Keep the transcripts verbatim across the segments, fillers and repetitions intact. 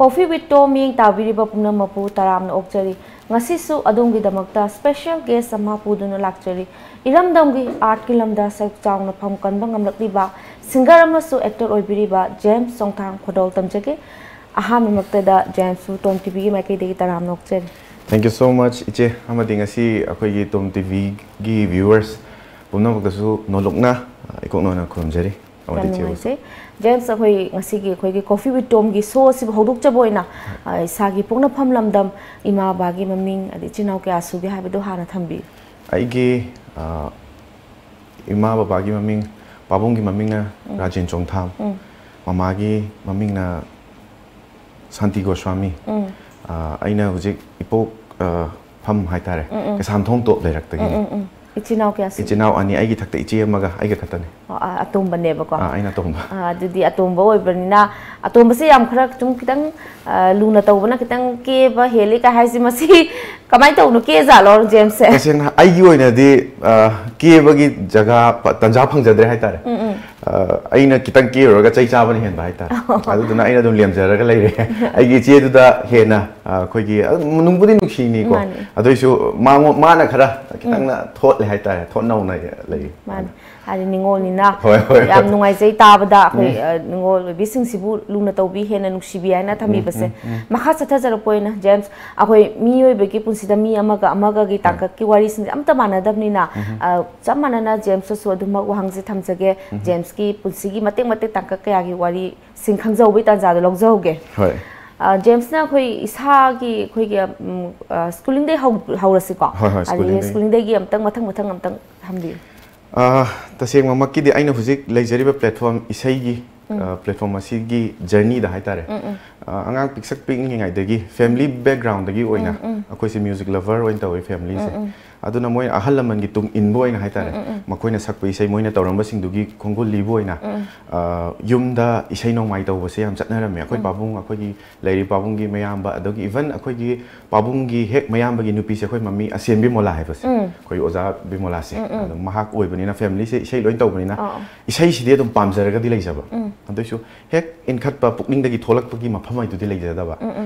Coffee with Tom ꯃꯤꯠꯌꯦꯡ ꯇꯥꯕꯤꯔꯤꯕ ꯄꯨꯝꯅꯃꯛꯄꯨ ꯇꯔꯥꯝꯅ ꯑꯣꯛꯆꯔꯤ꯫ ꯉꯁꯤꯁꯨ ꯑꯗꯣꯝꯒꯤꯗꯃꯛꯇ special guest ꯑꯃ ꯄꯨꯗꯨꯅ ꯂꯥꯛꯆꯔꯤ꯫ ꯏꯔꯝꯗꯝꯒꯤ artꯀꯤ ꯂꯝꯗ ꯁꯔꯨꯛ ꯆꯥꯎꯅ ꯐꯝ ꯀꯟꯕ ꯉꯝꯂꯛꯂꯤꯕ singer ꯑꯃꯁꯨ actor ꯑꯣꯏꯕꯤꯔꯤꯕ ꯖꯦꯝꯁ ꯆꯣꯡꯊꯥꯝ ꯈꯨꯗꯣꯜ ꯇꯝꯖꯒꯦ꯫ ꯑꯍꯥꯟꯕꯃꯛꯇꯗ ꯖꯦꯝꯁꯄꯨ ꯇꯣꯝ ꯇꯤꯚꯤꯒꯤ ꯃꯥꯏꯀꯩꯗꯒꯤ ꯇꯔꯥꯝꯅ ꯑꯣꯛꯆꯔꯤ꯫ Thank you so much, ꯏꯆꯦ, ꯑꯃꯗꯤ ꯉꯁꯤ ꯑꯩꯈꯣꯏꯒꯤ ꯇꯣꯝ ꯇꯤꯚꯤꯒꯤ viewers ꯄꯨꯝꯅꯃꯛꯇꯁꯨ ꯅꯣꯂꯨꯛꯅ, ꯑ, ꯏꯀꯣꯛ ꯅꯣꯟꯅ ꯈꯨꯔꯨꯝꯖꯔꯤ꯫ ꯑꯃꯗꯤ ꯌꯥꯝ ꯏꯆꯦꯕꯨꯁꯨ꯫ ꯅꯨꯡꯉꯥꯏꯖꯩ꯫ ꯖꯦꯝꯁ, ꯑꯩꯈꯣꯏ ꯉꯁꯤꯒꯤ ꯑꯩꯈꯣꯏꯒꯤ Coffee with Tomꯒꯤ show ꯑꯁꯤꯕꯨ ꯍꯧꯗꯣꯛꯆꯕ ꯑꯣꯏꯅ, ꯑ, ꯏꯁꯥꯒꯤ ꯄꯣꯛꯅꯐꯝ ꯂꯝꯗꯝ, ꯏꯃꯥ ꯕꯕꯥꯒꯤ ꯃꯃꯤꯡ, ꯑꯗꯩ ꯏꯆꯤꯟ ꯏꯅꯥꯎ ꯀꯌꯥ ꯁꯨꯒꯦ ꯍꯥꯏꯕꯗꯨ ꯍꯥꯟꯅ ꯊꯝꯕꯤꯌꯨ꯫ ꯑꯩꯒꯤ, ꯑ, ꯏꯃꯥ ꯕꯕꯥꯒꯤ ꯃꯃꯤꯡ, ꯄꯥꯕꯨꯡꯒꯤ ꯃꯃꯤꯡꯅ ꯎꯝ꯫ ꯔꯥꯖꯦꯟ ꯆꯣꯡꯊꯥꯝ, ꯎꯝ꯫ ꯃꯃꯥꯒꯤ ꯃꯃꯤꯡꯅ ꯁꯥꯟꯇꯤ ꯒꯣꯁ꯭ꯋꯥꯃꯤ꯫ ꯎꯝ꯫ ꯑ, ꯑꯩꯅ ꯍꯧꯖꯤꯛ ꯏꯄꯣꯛ, ꯑ, ꯐꯝ ꯍꯥꯏꯇꯥꯔꯦ, ꯎꯝ, ꯎꯝ꯫ ꯀꯩꯁꯥꯝꯊꯣꯡ ꯇꯣꯞ ꯂꯩꯔꯛꯇꯒꯤꯅꯤ꯫ ꯎꯝ, ꯎꯝ, ꯎꯝ꯫ ꯏꯆꯤꯟ ꯏꯅꯥꯎ ꯀꯌꯥ ꯁꯨꯒꯦ? ꯏꯆꯤꯟ ꯏꯅꯥꯎ ꯑꯅꯤ, ꯑꯩꯒꯤ ꯏꯊꯛꯇ ꯏꯆꯦ ꯑꯃꯒ ꯑꯩꯒ ꯈꯛꯇꯅꯤ꯫ ꯑꯣ, ꯑ, ꯑꯇꯣꯝꯕꯅꯦꯕꯀꯣ? ꯑꯥ, ꯑꯩꯅ ꯑꯇꯣꯝꯕ꯫ ꯑ, ꯑꯗꯨꯗꯤ ꯑꯇꯣꯝꯕ ꯑꯣꯏꯕꯅꯤꯅ, ꯑꯇꯣꯝꯕꯁꯦ ꯌꯥꯝ ꯈꯔ ꯁꯨꯝ ꯈꯤꯇꯪ, ꯑ, ꯂꯨꯅ ꯇꯧꯕꯅ ꯈꯤꯇꯪ ꯀꯦꯕ ꯍꯦꯜꯂꯤ ꯀꯥꯏ ꯍꯥꯏꯁꯤ, ꯃꯁꯤ ꯀꯃꯥꯏꯅ ꯇꯧꯕꯅꯣ, ꯀꯦꯖꯥꯠꯂꯣ ꯖꯦꯝꯁꯁꯦ? ꯇꯁꯦꯡꯅ ꯑꯩꯒꯤ ꯑꯣꯏꯅꯗꯤ, ꯑ, ꯀꯦꯕꯒꯤ ꯖꯒꯥ ꯐ-, ꯇꯟꯖꯥ ꯐꯪꯖꯗ꯭ꯔꯦ ꯍꯥꯏꯇꯥꯔꯦ꯫ ꯎꯝ, ꯎꯝ꯫ ꯑ, ꯑꯩꯅ ꯈꯤꯇꯪ ꯀꯦꯔꯨꯔꯒ ꯆꯩ ꯆꯥꯕꯅ ꯍꯦꯟꯕ ꯍꯥꯏꯇꯥꯔꯦ꯫ ꯑꯗꯨꯗꯨꯅ ꯑꯩꯅ ꯑꯗꯨꯝ ꯂꯦꯝꯖꯔꯒ ꯂꯩꯔꯦ꯫ ꯑꯩꯒꯤ ꯏꯆꯦꯗꯨꯗ ꯍꯦꯟꯅ, ꯑ, ꯑꯩꯈꯣꯏꯒꯤ, ꯑ, ꯅꯨꯡꯕꯨꯗꯤ ꯅꯨꯡꯁꯤꯅꯤꯀꯣ꯫ ꯃꯥꯅꯤ꯫ ꯑꯗꯨꯏꯁꯨ ꯃꯥꯉꯣ-, ꯃꯥꯅ ꯈꯔ ꯈꯤꯇꯪꯅ ꯎꯝ꯫ ꯊꯣꯠꯂꯦ ꯍꯥꯏꯇꯥꯔꯦ, ꯊꯣꯠ ꯅꯧꯅ ꯂꯩ꯫ ꯃꯥꯅꯤ꯫ ꯍꯥꯏꯗꯤ ꯅꯤꯉꯣꯜꯅꯤꯅ ꯍꯣꯏ, ꯍꯣꯏ, ꯌꯥꯝ ꯍꯣꯏ꯫ ꯅꯨꯡꯉꯥꯏꯖꯩ ꯇꯥꯕꯗ, ꯑꯩꯈꯣꯏ, ꯎꯝ꯫ ꯑ, ꯅꯤꯉꯣꯜ ꯑꯣꯏꯕꯤꯁꯤꯡꯁꯤꯕꯨ ꯂꯨꯅ ꯇꯧꯕꯤ, ꯍꯦꯟꯅ ꯅꯨꯡꯁꯤꯕꯤ ꯍꯥꯏꯅ ꯎꯝ, ꯎꯝ, ꯊꯝꯕꯤꯕꯁꯦ꯫ ꯎꯝ, ꯎꯝ꯫ ꯃꯈꯥ ꯆꯠꯊꯖꯔꯛꯄ ꯑꯣꯏꯅ, ꯖꯦꯝꯁ, ꯑꯩꯈꯣꯏ ꯃꯤꯑꯣꯏꯕꯒꯤ ꯄꯨꯟꯁꯤꯗ ꯃꯤ ꯑꯃꯒ ꯑꯃꯒꯒꯤ ꯍꯣꯏ꯫ ꯇꯥꯡꯀꯛꯀꯤ ꯋꯥꯔꯤꯁꯤꯡꯁꯦ ꯑꯝꯇ ꯃꯥꯟꯅꯗꯕꯅꯤꯅ, ꯎꯝ, ꯎꯝ꯫ ꯑ, ꯆꯞ ꯃꯥꯟꯅꯅ ꯖꯦꯝꯁꯇꯁꯨ ꯑꯗꯨꯃꯛ ꯋꯥꯍꯪꯁꯦ ꯊꯝꯖꯒꯦ꯫ ꯎꯝ, ꯎꯝ꯫ ꯖꯦꯝꯁꯀꯤ ꯄꯨꯟꯁꯤꯒꯤ ꯃꯇꯦꯛ ꯃꯇꯦꯛ ꯇꯥꯡꯀꯛ ꯀꯌꯥꯒꯤ ꯋꯥꯔꯤꯁꯤꯡ ꯈꯪꯖꯍꯧꯕꯒꯤ ꯇꯥꯟꯖꯥꯗꯣ ꯂꯧꯖꯍꯧꯒꯦ꯫ ꯍꯣꯏ꯫ ꯑ, ꯖꯦꯝꯁꯅ ꯑꯩꯈꯣꯏ ꯏꯁꯥꯒꯤ, ꯑꯩꯈꯣꯏꯒꯤ, ꯎꯝ, ꯑ, schooling ꯗꯩ ꯍꯧ-, ꯍꯧꯔꯁꯤꯀꯣ꯫ ꯍꯣꯏ, ꯍꯣꯏ, ꯑꯗꯒꯤ schooling ꯗꯒꯤ꯫ Schooling ꯗꯒꯤ ꯑꯝꯇꯪ ꯃꯊꯪ ꯃꯊꯪ ꯑꯝꯇꯪ ꯊꯝꯕꯤꯌꯨ꯫ ꯑ, ꯇꯁꯦꯡꯕꯃꯛꯀꯤꯗꯤ ꯑꯩꯅ ꯍꯧꯖꯤꯛ ꯂꯩꯖꯔꯤꯕ platform, ꯏꯁꯩꯒꯤ, ꯎꯝ꯫ ꯑ, platform ꯑꯁꯤꯒꯤ journey ꯗ ꯍꯥꯏꯇꯥꯔꯦ꯫ ꯎꯝ, ꯎꯝ꯫ ꯑ, ꯑꯉꯥꯡ ꯄꯤꯛꯁꯛ ꯄꯤꯛꯏꯉꯩꯗꯒꯤ family background ꯗꯒꯤ ꯑꯣꯏꯅ ꯎꯝ, ꯎꯝ꯫ ꯑꯩꯈꯣꯏꯁꯦ music lover ꯑꯣꯏꯅ ꯇꯧꯋꯤ family ꯁꯦ꯫ ꯎꯝ, ꯎꯝ꯫ ꯑꯗꯨꯅ ꯃꯣꯏ ꯑꯍꯜ ꯂꯃꯟꯒꯤ ꯇꯨꯡ ꯏꯟꯕ ꯑꯣꯏꯅ ꯍꯥꯏꯇꯥꯔꯦ꯫ ꯎꯝ, ꯎꯝ, ꯎꯝ꯫ ꯃꯈꯣꯏꯅ ꯁꯛꯄ ꯏꯁꯩ, ꯃꯣꯏꯅ ꯇꯧꯔꯝꯕꯁꯤꯡꯗꯨꯒꯤ ꯈꯣꯡꯒꯨꯜꯂꯤꯕ ꯑꯣꯏꯅ, ꯎꯝ꯫ ꯑ, ꯌꯨꯝꯗ ꯏꯁꯩ ꯅꯣꯡꯃꯥꯏ ꯇꯧꯕꯁꯦ ꯌꯥꯝ ꯆꯠꯅꯔꯝꯃꯦ꯫ ꯑꯩꯈꯣꯏ ꯎꯝ꯫ ꯄꯥꯕꯨꯡ, ꯑꯩꯈꯣꯏꯒꯤ ꯂꯩꯔꯤꯕ ꯄꯥꯕꯨꯡꯒꯤ ꯃꯌꯥꯝꯕ, ꯑꯗꯒꯤ even ꯑꯩꯈꯣꯏꯒꯤ ꯄꯥꯕꯨꯡꯒꯤ ꯍꯦꯛ ꯃꯌꯥꯝꯕꯒꯤ ꯅꯨꯄꯤꯁꯦ ꯑꯩꯈꯣꯏ ꯃꯃꯤ ꯑꯁꯦꯝ ꯕꯤꯃꯣꯂꯥ ꯍꯥꯏꯕꯁꯦ, ꯎꯝ꯫ ꯑꯩꯈꯣꯏ ꯑꯣꯖꯥ ꯕꯤꯃꯣꯂꯥꯁꯦ, ꯎꯝ, ꯎꯝ꯫ ꯑꯗꯨꯝ ꯃꯍꯥꯛ ꯑꯣꯏꯕꯅꯤꯅ family ꯁꯦ ꯏꯁꯩ ꯂꯣꯏ ꯇꯧꯕꯅꯤꯅ ꯑꯥ, ꯑꯥ꯫ ꯏꯁꯩꯁꯤꯗꯤ ꯑꯗꯨꯝ ꯄꯥꯝꯖꯔꯒꯗꯤ ꯂꯩꯖꯕ꯫ ꯎꯝ꯫ ꯑꯗꯨꯏꯁꯨ ꯍꯦꯛ ꯏꯟꯈꯠꯄ ꯄꯨꯛꯅꯤꯡꯗꯒꯤ ꯊꯣꯛꯂꯛꯄꯒꯤ ꯃꯐꯝ ꯃꯣꯏꯗꯨꯗꯤ ꯂꯩꯖꯗꯕ꯫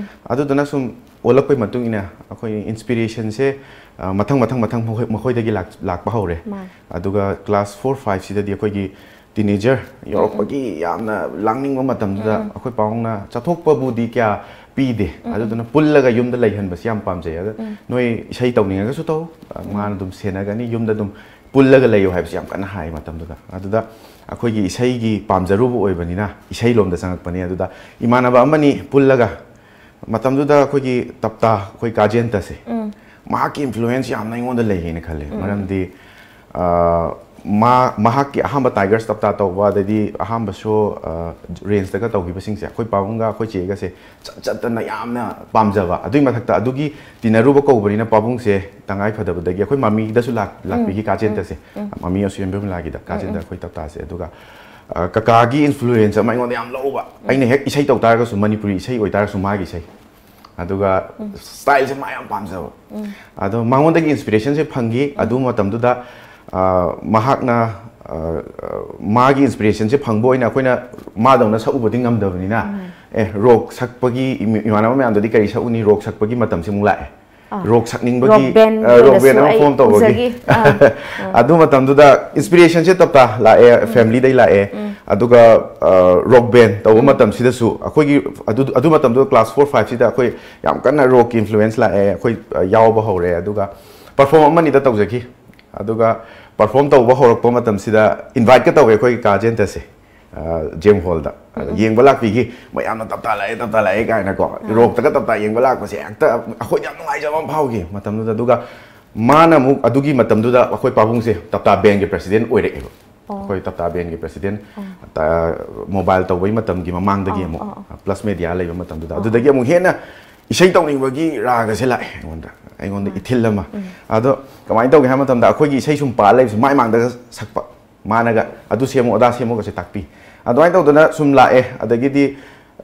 ꯑꯗꯨꯗꯨꯅ ꯁꯨꯝ ꯑꯣꯜꯂꯛꯄꯩ ꯃꯇꯨꯡ ꯏꯟꯅ ꯑꯩꯈꯣꯏ ꯏꯟꯁꯄꯤꯔꯦꯁꯟꯁꯦ ꯃꯊꯪ ꯃꯊꯪ ꯃꯊꯪ ꯃꯈꯣꯏ- ꯃꯈꯣꯏꯗꯒꯤ ꯂꯥꯛ- ꯂꯥꯛꯄ ꯍꯧꯔꯦ꯫ ꯃꯥꯅꯦ꯫ ꯑꯗꯨꯒ ꯀ꯭ꯂꯥꯁ ꯐꯣꯔ ꯐꯥꯏꯚꯁꯤꯗꯗꯤ ꯑꯩꯈꯣꯏꯒꯤ ꯇꯤꯅꯦꯖꯔ ꯌꯧꯔꯛꯄꯒꯤ ꯌꯥꯝꯅ ꯂꯥꯡꯅꯤꯡꯕ ꯃꯇꯝꯗꯨꯗ ꯑꯩꯈꯣꯏ ꯄꯥꯕꯨꯡꯅ ꯆꯠꯊꯣꯛꯄꯕꯨꯗꯤ ꯀꯌꯥ ꯄꯤꯗꯦ꯫ ꯑꯗꯨꯗꯨꯅ ꯄꯨꯜꯂꯒ ꯌꯨꯝꯗ ꯂꯩꯍꯟꯕꯁꯤ ꯌꯥꯝ ꯄꯥꯝꯖꯩ꯫ ꯑꯗ ꯅꯣꯏ ꯏꯁꯩ ꯇꯧꯅꯤꯡꯉꯒꯁꯨ ꯇꯧ, ꯃꯥꯅ ꯑꯗꯨꯝ ꯁꯦꯟꯅꯒꯅꯤ, ꯌꯨꯝꯗ ꯑꯗꯨꯝ ꯄꯨꯜꯂꯒ ꯂꯩꯌꯨ ꯍꯥꯏꯕꯁꯤ ꯌꯥꯝ ꯀꯟꯅ ꯍꯥꯏ ꯃꯇꯝꯗꯨꯗ꯫ ꯑꯗꯨꯗ ꯑꯩꯈꯣꯏꯒꯤ ꯏꯁꯩꯒꯤ ꯄꯥꯝꯖꯔꯨꯕ ꯑꯣꯏꯕꯅꯤꯅ ꯏꯁꯩ ꯂꯣꯝꯗ ꯆꯪꯉꯛꯄꯅꯤ꯫ ꯑꯗꯨꯗ ꯏꯃꯥꯟꯅꯕ ꯑꯃꯅꯤ ꯄꯨꯜꯂꯒ ꯃꯇꯝꯗꯨꯗ ꯑꯩꯈꯣꯏꯒꯤ ꯇꯞꯇꯥ, ꯑꯩꯈꯣꯏ ꯀꯥꯖꯦꯟꯇꯁꯦ, ꯃꯍꯥꯛꯀꯤ ꯏꯟꯐ꯭ꯂꯨꯋꯦꯟꯁ ꯌꯥꯝꯅ ꯑꯩꯉꯣꯟꯗ ꯂꯩꯌꯦꯅ ꯈꯜꯂꯦ꯫ ꯃꯔꯝꯗꯤ, ꯑ, ꯃꯥ ꯃꯍꯥꯛꯀꯤ ꯑꯍꯥꯟꯕ ꯇꯥꯏꯒꯔꯁ ꯇꯞꯇꯥ ꯇꯧꯕ, ꯑꯗꯩꯗꯤ ꯑꯍꯥꯟꯕ ꯁꯣ, ꯑ, ꯔꯦꯟꯖꯇꯒ ꯇꯧꯈꯤꯕꯁꯤꯡꯁꯦ ꯑꯩꯈꯣꯏ ꯄꯥꯕꯨꯡꯒ ꯑꯩꯈꯣꯏ ꯆꯦꯒꯁꯦ ꯆꯠ ꯆꯠꯇꯅ ꯌꯥꯝꯅ ꯄꯥꯝꯖꯕ꯫ ꯑꯗꯨꯒꯤ ꯃꯊꯛꯇ ꯑꯗꯨꯒꯤ ꯇꯤꯟꯅꯔꯨꯕ ꯀꯧꯕꯅꯤꯅ ꯄꯥꯕꯨꯡꯁꯦ ꯇꯉꯥꯏ ꯐꯗꯕꯗꯒꯤ ꯑꯩꯈꯣꯏ ꯃꯃꯤꯗꯁꯨ ꯂꯥꯛ- ꯂꯥꯛꯄꯤꯈꯤ ꯀꯥꯖꯦꯟꯇꯁꯦ꯫ ꯃꯃꯤ ꯑꯁꯣꯌꯝꯕꯤꯔꯃꯂꯥꯒꯤꯗ ꯀꯥꯖꯦꯟꯇ ꯑꯩꯈꯣꯏ ꯇꯞꯇꯥꯁꯦ꯫ ꯑꯗꯨꯒ, ꯑ, ꯀꯀꯥꯒꯤ ꯏꯟꯐ꯭ꯂꯨꯋꯦꯟꯁ ꯑꯃ ꯑꯩꯉꯣꯟꯗ ꯌꯥꯝ ꯂꯧꯕ꯫ ꯑꯩꯅ ꯍꯦꯛ ꯏꯁꯩ ꯇꯧ ꯇꯥꯔꯒꯁꯨ, ꯃꯅꯤꯄꯨꯔꯤ ꯏꯁꯩ ꯑꯣꯏꯇꯥꯔꯒꯁꯨ ꯃꯥꯒꯤ ꯏꯁꯩ, ꯑꯗꯨꯒ ꯁ꯭ꯇꯥꯏꯜꯁꯦ ꯃꯥ ꯌꯥꯝ ꯄꯥꯝꯖꯕ꯫ ꯑꯗꯣ ꯃꯉꯣꯟꯗꯒꯤ ꯏꯟꯁꯄꯤꯔꯦꯁꯟꯁꯦ ꯐꯪꯈꯤ꯫ ꯑꯗꯨ ꯃꯇꯝꯗꯨꯗ, ꯑ, ꯃꯍꯥꯛꯅ, ꯑ, ꯑ, ꯃꯥꯒꯤ ꯏꯟꯁꯄꯤꯔꯦꯁꯟꯁꯦ ꯐꯪꯕ ꯑꯣꯏꯅ ꯑꯩꯈꯣꯏꯅ ꯃꯥꯗꯧꯅ ꯁꯛꯎꯕꯗꯤ ꯉꯝꯗꯕꯅꯤꯅ, ꯑꯦ, ꯔꯣꯛ ꯁꯛꯄꯒꯤ ꯏꯃ- ꯏꯃꯥꯟꯅꯕ ꯃꯌꯥꯝꯗꯗꯤ ꯀꯔꯤ ꯁꯛꯎꯅꯤ, ꯔꯣꯛ ꯁꯛꯄꯒꯤ ꯃꯇꯝꯁꯦ ꯑꯃꯨꯛ ꯂꯥꯛꯑꯦ꯫ ꯑꯥ꯫ ꯔꯣꯛ ꯁꯛꯅꯤꯡꯕꯒꯤ, ꯔꯣꯛ ꯕꯦꯟ ꯑ, ꯔꯣꯛ ꯑꯣꯏꯅꯁꯨ ꯕꯦꯟ ꯑꯃ ꯑꯩ ꯐꯣꯝ ꯇꯧꯕꯒꯤ꯫ ꯎꯖꯈꯤ꯫ ꯑꯥ, ꯑꯗꯨ ꯃꯇꯝꯗꯨꯗ ꯏꯟꯁꯄꯤꯔꯦꯁꯟꯁꯦ ꯇꯞꯇꯥ ꯂꯥꯛꯑꯦ, ꯐꯦꯃꯤꯂꯤꯗꯩ ꯂꯥꯛꯑꯦ꯫ ꯑꯗꯨꯒ, ꯑ, ꯔꯣꯛ ꯕꯦꯟ ꯇꯧꯕ ꯃꯇꯝꯁꯤꯗꯁꯨ ꯑꯩꯈꯣꯏꯒꯤ ꯑꯗꯨ, ꯑꯗꯨ ꯃꯇꯝꯗꯨꯗ ꯀ꯭ꯂꯥꯁ ꯐꯣꯔ ꯐꯥꯏꯚꯁꯤꯗ ꯑꯩꯈꯣꯏ ꯌꯥꯝ ꯀꯟꯅ ꯔꯣꯛꯀꯤ ꯏꯟꯐ꯭ꯂꯨꯋꯦꯟꯁ ꯂꯥꯛꯑꯦ, ꯑꯩꯈꯣꯏ, ꯑ, ꯌꯥꯎꯕ ꯍꯧꯔꯦ꯫ ꯑꯗꯨꯒ ꯄꯔꯐꯣꯝ ꯑꯃꯅꯤꯗ ꯇꯧꯖꯈꯤ꯫ ꯑꯗꯨꯒ ꯄꯔꯐꯣꯝ ꯇꯧꯕ ꯍꯧꯔꯛꯄ ꯃꯇꯝꯁꯤꯗ ꯏꯟꯚꯥꯏꯠꯀ ꯇꯧꯋꯦ ꯑꯩꯈꯣꯏꯒꯤ ꯀꯥꯖꯦꯟꯇꯁꯦ, ꯑ, ꯖꯦꯝ ꯍꯣꯜꯗ꯫ ꯑꯗ ꯌꯦꯡꯕ ꯂꯥꯛꯄꯤꯈꯤ, ꯃꯌꯥꯝꯅ "ꯇꯞꯇꯥ ꯂꯥꯛꯑꯦ, ꯇꯞꯇꯥ ꯂꯥꯛꯑꯦ" ꯀꯥꯏꯅꯀꯣ, ꯔꯣꯛꯇꯒ ꯇꯞꯇꯥ ꯌꯦꯡꯕ ꯂꯥꯛꯄꯁꯦ ꯍꯦꯛꯇ ꯑꯩꯈꯣꯏꯗ ꯌꯥꯝ ꯅꯨꯡꯉꯥꯏꯖꯕ ꯑꯃ ꯐꯥꯎꯈꯤ ꯃꯇꯝꯗꯨꯗ꯫ ꯑꯗꯨꯒ ꯃꯥꯅ ꯑꯃꯨꯛ ꯑꯗꯨꯒꯤ ꯃꯇꯝꯗꯨꯗ ꯑꯩꯈꯣꯏ ꯄꯥꯕꯨꯡꯁꯦ ꯇꯞꯇꯥ ꯕꯦꯟꯒꯤ ꯄ꯭ꯔꯦꯁꯤꯗꯦꯟ ꯑꯣꯏꯔꯛꯑꯦꯕ꯫ ꯑꯩꯈꯣꯏ ꯇꯞꯇꯥ ꯕꯦꯟꯒꯤ ꯄ꯭ꯔꯦꯁꯤꯗꯦꯟ, ꯇ- ꯃꯣꯕꯥꯏꯜ ꯇꯧꯕꯒꯤ ꯃꯇꯝꯒꯤ ꯃꯃꯥꯡꯗꯒꯤ ꯑꯃꯨꯛ, ꯄ꯭ꯂꯁ ꯃꯦꯗꯤꯌꯥ ꯂꯩꯕ ꯃꯇꯝꯗꯨꯗ꯫ ꯑꯗꯨꯗꯒꯤ ꯑꯃꯨꯛ ꯍꯦꯟꯅ ꯏꯁꯩ ꯇꯧꯅꯤꯡꯕꯒꯤ ꯔꯥꯒꯁꯦ ꯂꯥꯛꯑꯦ ꯑꯩꯉꯣꯟꯗ, ꯑꯩꯉꯣꯟꯗ ꯏꯊꯤꯜ ꯑꯃ꯫ ꯑꯗꯣ ꯀꯃꯥꯏꯅ ꯇꯧꯒꯦ ꯍꯥꯏꯕ ꯃꯇꯝꯗ, ꯑꯩꯈꯣꯏꯒꯤ ꯏꯁꯩ ꯁꯨꯝ ꯄꯥ ꯂꯩꯕꯁꯦ ꯃꯥꯏ ꯃꯥꯡꯗꯒ ꯁꯛꯄ, ꯃꯥꯅꯒ "ꯑꯗꯨ ꯁꯦꯝꯃꯨ, ꯑꯗꯥ ꯁꯦꯝꯃꯨꯒꯁꯦ" ꯇꯥꯛꯄꯤ꯫ ꯑꯗꯨꯃꯥꯏꯅ ꯇꯧꯗꯅ ꯁꯨꯝ ꯂꯥꯛꯑꯦ꯫ ꯑꯗꯒꯤꯗꯤ,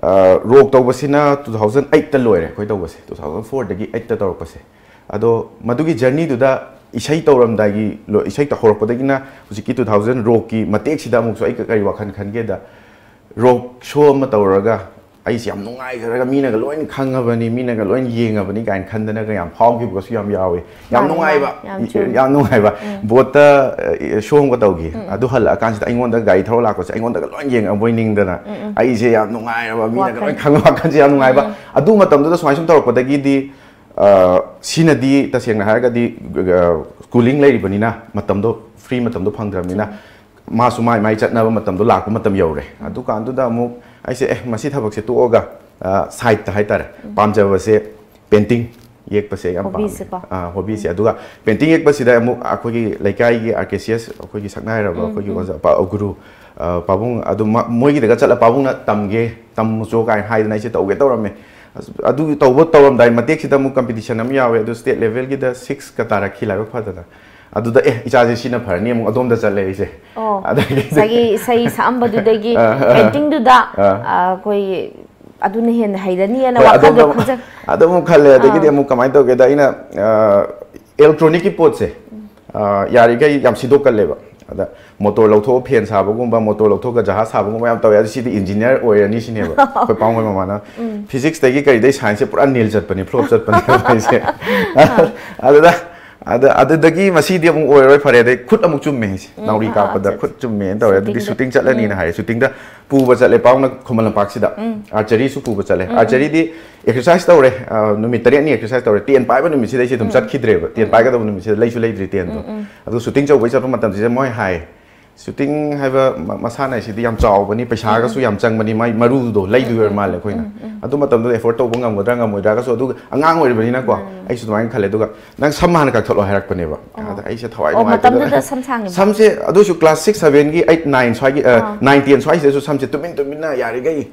ꯑ, ꯔꯣꯛ ꯇꯧꯕꯁꯤꯅ ꯇꯨ ꯊꯥꯎꯖꯟ ꯑꯩꯠꯇ ꯂꯣꯏꯔꯦ ꯑꯩꯈꯣꯏ ꯇꯧꯕꯁꯦ, ꯇꯨ ꯊꯥꯎꯖꯟ ꯐꯣꯔꯗꯒꯤ ꯑꯩꯠꯇ ꯇꯧꯔꯛꯄꯁꯦ꯫ ꯑꯗꯣ ꯃꯗꯨꯒꯤ ꯖꯔꯅꯤꯗꯨꯗ ꯏꯁꯩ ꯇꯧꯔꯝꯗꯥꯏꯒꯤ ꯂꯣ-, ꯏꯁꯩ ꯍꯧꯔꯛꯄꯗꯒꯤꯅ ꯍꯧꯖꯤꯛꯀꯤ ꯇꯨ ꯊꯥꯎꯖꯟ ꯔꯣꯛꯀꯤ ꯃꯇꯦꯛꯁꯤꯗ ꯑꯃꯨꯛꯁꯨ ꯑꯩ ꯀꯔꯤ ꯋꯥꯈꯜ ꯈꯟꯒꯦꯗ, ꯔꯣꯛ ꯁꯣ ꯑꯃ ꯇꯧꯔꯒ ꯑꯩꯁꯦ ꯌꯥꯝ ꯅꯨꯡꯉꯥꯏꯈ꯭ꯔꯒ ꯃꯤꯅꯒ ꯂꯣꯏꯅ ꯈꯪꯉꯕꯅꯤ, ꯃꯤꯅꯒ ꯂꯣꯏꯅ ꯌꯦꯡꯉꯕꯅꯤ ꯀꯥꯏꯅ ꯈꯟꯗꯅꯒ ꯌꯥꯝ ꯐꯥꯎꯈꯤꯕꯒꯁꯨ ꯌꯥꯝ ꯌꯥꯎꯋꯤ꯫ ꯌꯥꯝ ꯃꯥꯅꯦ, ꯅꯨꯡꯉꯥꯏꯕ, ꯃꯥꯅꯦ, ꯌꯥꯝ ꯆꯨꯝꯃꯤ꯫ ꯌꯥꯝ ꯅꯨꯡꯉꯥꯏꯕ꯫ ꯕꯣꯠꯇ ꯁꯣ ꯑꯃꯒ ꯇꯧꯈꯤ꯫ ꯑꯗꯨ ꯍꯜꯂꯛꯑꯀꯥꯟꯁꯤꯗ ꯑꯩꯉꯣꯟꯗ ꯒꯥꯔꯤ ꯊꯧꯔ ꯂꯥꯛꯄꯁꯦ ꯑꯩꯉꯣꯟꯗꯒ ꯂꯣꯏꯅ ꯌꯦꯡꯉꯕꯣꯏ ꯅꯤꯡꯗꯅ, ꯑꯩꯁꯦ ꯌꯥꯝ ꯅꯨꯡꯉꯥꯏꯔꯕ, ꯃꯤꯅꯒ ꯂꯣꯏꯅ ꯋꯥꯈꯜ꯫ ꯈꯪꯕ ꯋꯥꯈꯜꯁꯦ ꯌꯥꯝ ꯅꯨꯡꯉꯥꯏꯕ꯫ ꯑꯗꯨ ꯃꯇꯝꯗꯨꯗ ꯁꯨꯃꯥꯏꯅ ꯁꯨꯝ ꯇꯧꯔꯛꯄꯗꯒꯤꯗꯤ ꯑ, ꯁꯤꯅꯗꯤ ꯇꯁꯦꯡꯅ ꯍꯥꯏꯔꯒꯗꯤ ꯁ꯭ꯀꯨꯂꯤꯡ ꯂꯩꯔꯤꯕꯅꯤꯅ, ꯃꯇꯝꯗꯣ, ꯐ꯭ꯔꯤ ꯃꯇꯝꯗꯣ ꯐꯪꯗ꯭ꯔꯕꯅꯤꯅ, ꯃꯥꯁꯨ ꯃꯥꯏ ꯃꯥꯏ ꯆꯠꯅꯕ ꯃꯇꯝꯗꯣ ꯂꯥꯛꯄ ꯃꯇꯝ ꯌꯧꯔꯦ꯫ ꯑꯗꯨꯀꯥꯟꯗꯨꯗ ꯑꯃꯨꯛ ꯑꯩꯁꯦ, "ꯑꯦ, ꯃꯁꯤ ꯊꯕꯛꯁꯦ ꯇꯣꯛꯑꯒ ꯁꯥꯏꯠꯇ ꯍꯥꯏꯇꯥꯔꯦ, ꯄꯥꯝꯖꯕꯁꯦ ꯄꯦꯟꯇꯤꯡ ꯌꯦꯛꯄꯁꯦ ꯌꯥꯝ ꯄꯥꯝꯃꯦ"꯫ ꯍꯣꯕꯤꯁꯦꯀꯣ꯫ ꯑ, ꯍꯣꯕꯤꯁꯦ꯫ ꯑꯗꯨꯒ ꯄꯦꯟꯇꯤꯡ ꯌꯦꯛꯄꯁꯤꯗ ꯑꯃꯨꯛ ꯑꯩꯈꯣꯏꯒꯤ ꯂꯩꯀꯥꯏꯒꯤ ꯑꯥꯔ ꯀꯦ ꯁꯤ ꯑꯦꯁ, ꯑꯩꯈꯣꯏꯒꯤ ꯁꯛꯅꯥꯏꯔꯕ ꯑꯩꯈꯣꯏꯒꯤ ꯑꯣꯖꯥ ꯄꯥ-, ꯒꯨꯔꯨ, ꯑ, ꯄꯥꯕꯨꯡ ꯑꯗꯨ ꯃ-, ꯃꯣꯏꯒꯤꯗꯒ ꯆꯠꯂ, "ꯄꯥꯕꯨꯡꯅ ꯇꯝꯒꯦ, ꯇꯝꯃꯨꯆꯣ" ꯀꯥꯏꯅ ꯍꯥꯏꯗꯅ ꯑꯩꯁꯦ ꯇꯧꯒꯦ ꯇꯧꯔꯝꯃꯦ꯫ ꯑꯁ, ꯑꯗꯨ ꯇꯧꯕ ꯇꯧꯔꯝꯗꯥꯏ ꯃꯇꯦꯛꯁꯤꯗ ꯑꯃꯨꯛ ꯀꯝꯄꯤꯇꯤꯁꯟ ꯑꯃ ꯌꯥꯎꯋꯦ꯫ ꯑꯗꯨ ꯁ꯭ꯇꯦꯠ ꯂꯦꯚꯦꯜꯒꯤꯗ ꯁꯤꯛꯁꯀ ꯇꯥꯔꯛꯈꯤ ꯂꯥꯏꯕꯛ ꯐꯗꯅ꯫ ꯑꯗꯨꯗ, "ꯑꯦ, ꯏꯆꯥꯁꯦ ꯁꯤꯅ ꯐꯔꯅꯤ", ꯑꯃꯨꯛ ꯑꯗꯣꯝꯗ ꯆꯠꯂꯦ ꯑꯩꯁꯦ꯫ ꯑꯣ, ꯑꯗꯒꯤꯗꯤ ꯉꯁꯥꯏꯒꯤ ꯏꯁꯩ ꯁꯛꯑꯝꯕꯗꯨꯗꯒꯤ ꯑ, ꯑ, ꯑ꯫ ꯄꯦꯟꯇꯤꯡꯗꯨꯗ ꯑ꯫ ꯑ, ꯑꯩꯈꯣꯏ ꯑꯗꯨꯅ ꯍꯦꯟꯅ ꯍꯩꯔꯅꯤꯅ ꯍꯣꯏ, ꯋꯥꯈꯜꯗ ꯑꯗꯣꯝꯗ ꯑꯃꯨꯛ, ꯈꯟꯖ ꯑꯗꯣ ꯑꯃꯨꯛ ꯈꯜꯂꯦ꯫ ꯑꯗꯒꯤꯗꯤ ꯑꯥ꯫ ꯑꯃꯨꯛ ꯀꯃꯥꯏꯅ ꯇꯧꯒꯦꯗ, ꯑꯩꯅ, ꯑ, ꯏꯂꯦꯛꯇ꯭ꯔꯣꯅꯤꯛꯀꯤ ꯄꯣꯠꯁꯦ, ꯑ, ꯌꯥꯔꯤꯈꯩ ꯌꯥꯝ ꯁꯤꯗꯣꯛꯀꯜꯂꯦꯕ꯫ ꯑꯗ ꯃꯣꯇꯣꯔ ꯂꯧꯊꯣꯛꯑ ꯐꯦꯟ ꯁꯥꯕꯒꯨꯝꯕ, ꯃꯣꯇꯣꯔ ꯂꯧꯊꯣꯛꯑꯒ ꯖꯍꯥꯖ ꯁꯥꯕꯒꯨꯝꯕ ꯌꯥꯝ ꯇꯧꯋꯦ꯫ ꯑꯗꯨ ꯁꯤꯗꯤ ꯏꯟꯖꯤꯅꯤꯌꯥꯔ ꯑꯣꯏꯔꯅꯤ ꯁꯤꯅꯦꯕ ꯑꯩꯈꯣꯏ ꯄꯥꯕꯨꯡ ꯍꯣꯏ ꯃꯃꯥꯅ꯫ ꯐꯤꯖꯤꯛꯁꯇꯒꯤ ꯀꯔꯤꯗꯩ ꯁꯥꯏꯟꯁꯁꯦ ꯄꯨꯔꯥ ꯅꯤꯜ ꯆꯠꯄꯅꯤ, ꯐ꯭ꯂꯣꯞ ꯆꯠꯄꯅꯦꯕ ꯑꯩꯁꯦ꯫ ꯑꯗꯨꯗ, ꯑꯗ, ꯑꯗꯨꯗꯒꯤ ꯃꯁꯤꯗꯤ ꯑꯃꯨꯛ ꯑꯣꯏꯔꯔꯣꯏ, ꯐꯔꯦ꯫ ꯑꯗꯩ ꯈꯨꯠ ꯑꯃꯨꯛ ꯆꯨꯝꯃꯦ ꯍꯥꯏꯁꯦ, ꯅꯥꯎꯔꯤ ꯑꯥ, ꯀꯥꯞꯄꯗ ꯑꯥ, ꯈꯨꯠ ꯆꯨꯝꯃꯦꯅ ꯇꯧꯔꯦ꯫ ꯑꯗꯨꯗꯤ ꯁꯨꯇꯤꯡꯗ꯫ ꯁꯨꯇꯤꯡ ꯆꯠꯂꯅꯤꯅ ꯍꯥꯏꯔꯦ꯫ ꯁꯨꯇꯤꯡꯗ ꯄꯨꯕ ꯆꯠꯂꯦ ꯄꯥꯕꯨꯡꯅ ꯈꯨꯃꯟ ꯂꯝꯄꯥꯛꯁꯤꯗ꯫ ꯑꯥꯔꯆꯔꯤꯁꯨ ꯄꯨꯕ ꯆꯠꯂꯦ꯫ ꯑꯥꯔꯆꯔꯤꯗꯤ ꯑꯦꯛꯁꯔꯁꯥꯏꯁ ꯇꯧꯔꯦ, ꯑ, ꯅꯨꯃꯤꯠ ꯇꯔꯦꯠꯅꯤ ꯑꯦꯛꯁꯔꯁꯥꯏꯁ ꯇꯧꯔꯦ꯫ ꯇꯦꯟ ꯄꯥꯏꯕ ꯅꯨꯃꯤꯠꯁꯤꯗ ꯑꯩꯁꯦ ꯑꯗꯨꯝ ꯆꯠꯈꯤꯗ꯭ꯔꯦꯕ꯫ ꯇꯦꯟ ꯄꯥꯏꯒꯗꯕ ꯅꯨꯃꯤꯠꯁꯤꯗ ꯂꯩꯁꯨ ꯂꯩꯗ꯭ꯔꯤ ꯇꯦꯟꯗꯣ꯫ ꯑꯗꯨ ꯁꯨꯇꯤꯡ ꯆꯧꯕꯩ ꯆꯠꯄ ꯃꯇꯝꯁꯤꯗ ꯃꯣꯏ ꯍꯥꯏ, "ꯁꯨꯇꯤꯡ ꯍꯥꯏꯕ ꯃ-, ꯃꯁꯥꯟꯅ ꯍꯥꯏꯁꯤꯗꯤ ꯌꯥꯝ ꯆꯥꯎꯕꯅꯤ, ꯄꯩꯁꯥꯁꯨ ꯌꯥꯝ ꯆꯪꯕꯅꯤ, ꯃꯥꯏ ꯃꯔꯨꯗꯣ ꯂꯩꯗꯣꯏ ꯑꯣꯏꯔ ꯃꯥꯜꯂꯦ ꯑꯩꯈꯣꯏꯅ"꯫ ꯑꯗꯨ ꯃꯇꯝꯗꯨꯗ ꯑꯦꯐꯣꯔꯗ ꯇꯧꯕ ꯉꯝꯒꯗ꯭ꯔꯥ ꯉꯝꯃꯣꯏꯗ꯭ꯔꯥꯒꯁꯨ, ꯑꯗꯨꯒ ꯑꯉꯥꯡ ꯑꯣꯏꯔꯤꯕꯅꯤꯅꯀꯣ ꯑꯩꯁꯨ ꯑꯗꯨꯃꯥꯏꯅ ꯈꯜꯂꯦ꯫ ꯑꯗꯨꯒ, "ꯅꯪ ꯁꯝ ꯍꯥꯟꯅ ꯀꯛꯊꯠꯂꯣ" ꯍꯥꯏꯔꯛꯄꯅꯦꯕ꯫ ꯑꯗ ꯑꯩꯁꯦ ꯊꯋꯥꯏ ꯑꯣ, ꯅꯨꯡꯉꯥꯏꯇꯗꯅ ꯃꯇꯝꯗꯨꯗ ꯁꯝ ꯁꯥꯡꯉꯤꯕ? ꯁꯝꯁꯦ ꯑꯗꯨꯁꯨ ꯀ꯭ꯂꯥꯁ ꯁꯤꯛꯁ, ꯁꯚꯦꯟꯒꯤ, ꯑꯩꯠ, ꯅꯥꯏꯟ ꯁ꯭ꯋꯥꯏꯒꯤ, ꯑ, ꯅꯥꯏꯟ, ꯇꯦꯟ ꯁ꯭ꯋꯥꯏꯁꯤꯗꯁꯨ ꯁꯝꯁꯦ ꯇꯨꯃꯤꯟ ꯇꯨꯃꯤꯟꯅ ꯌꯥꯔꯤꯈꯩ,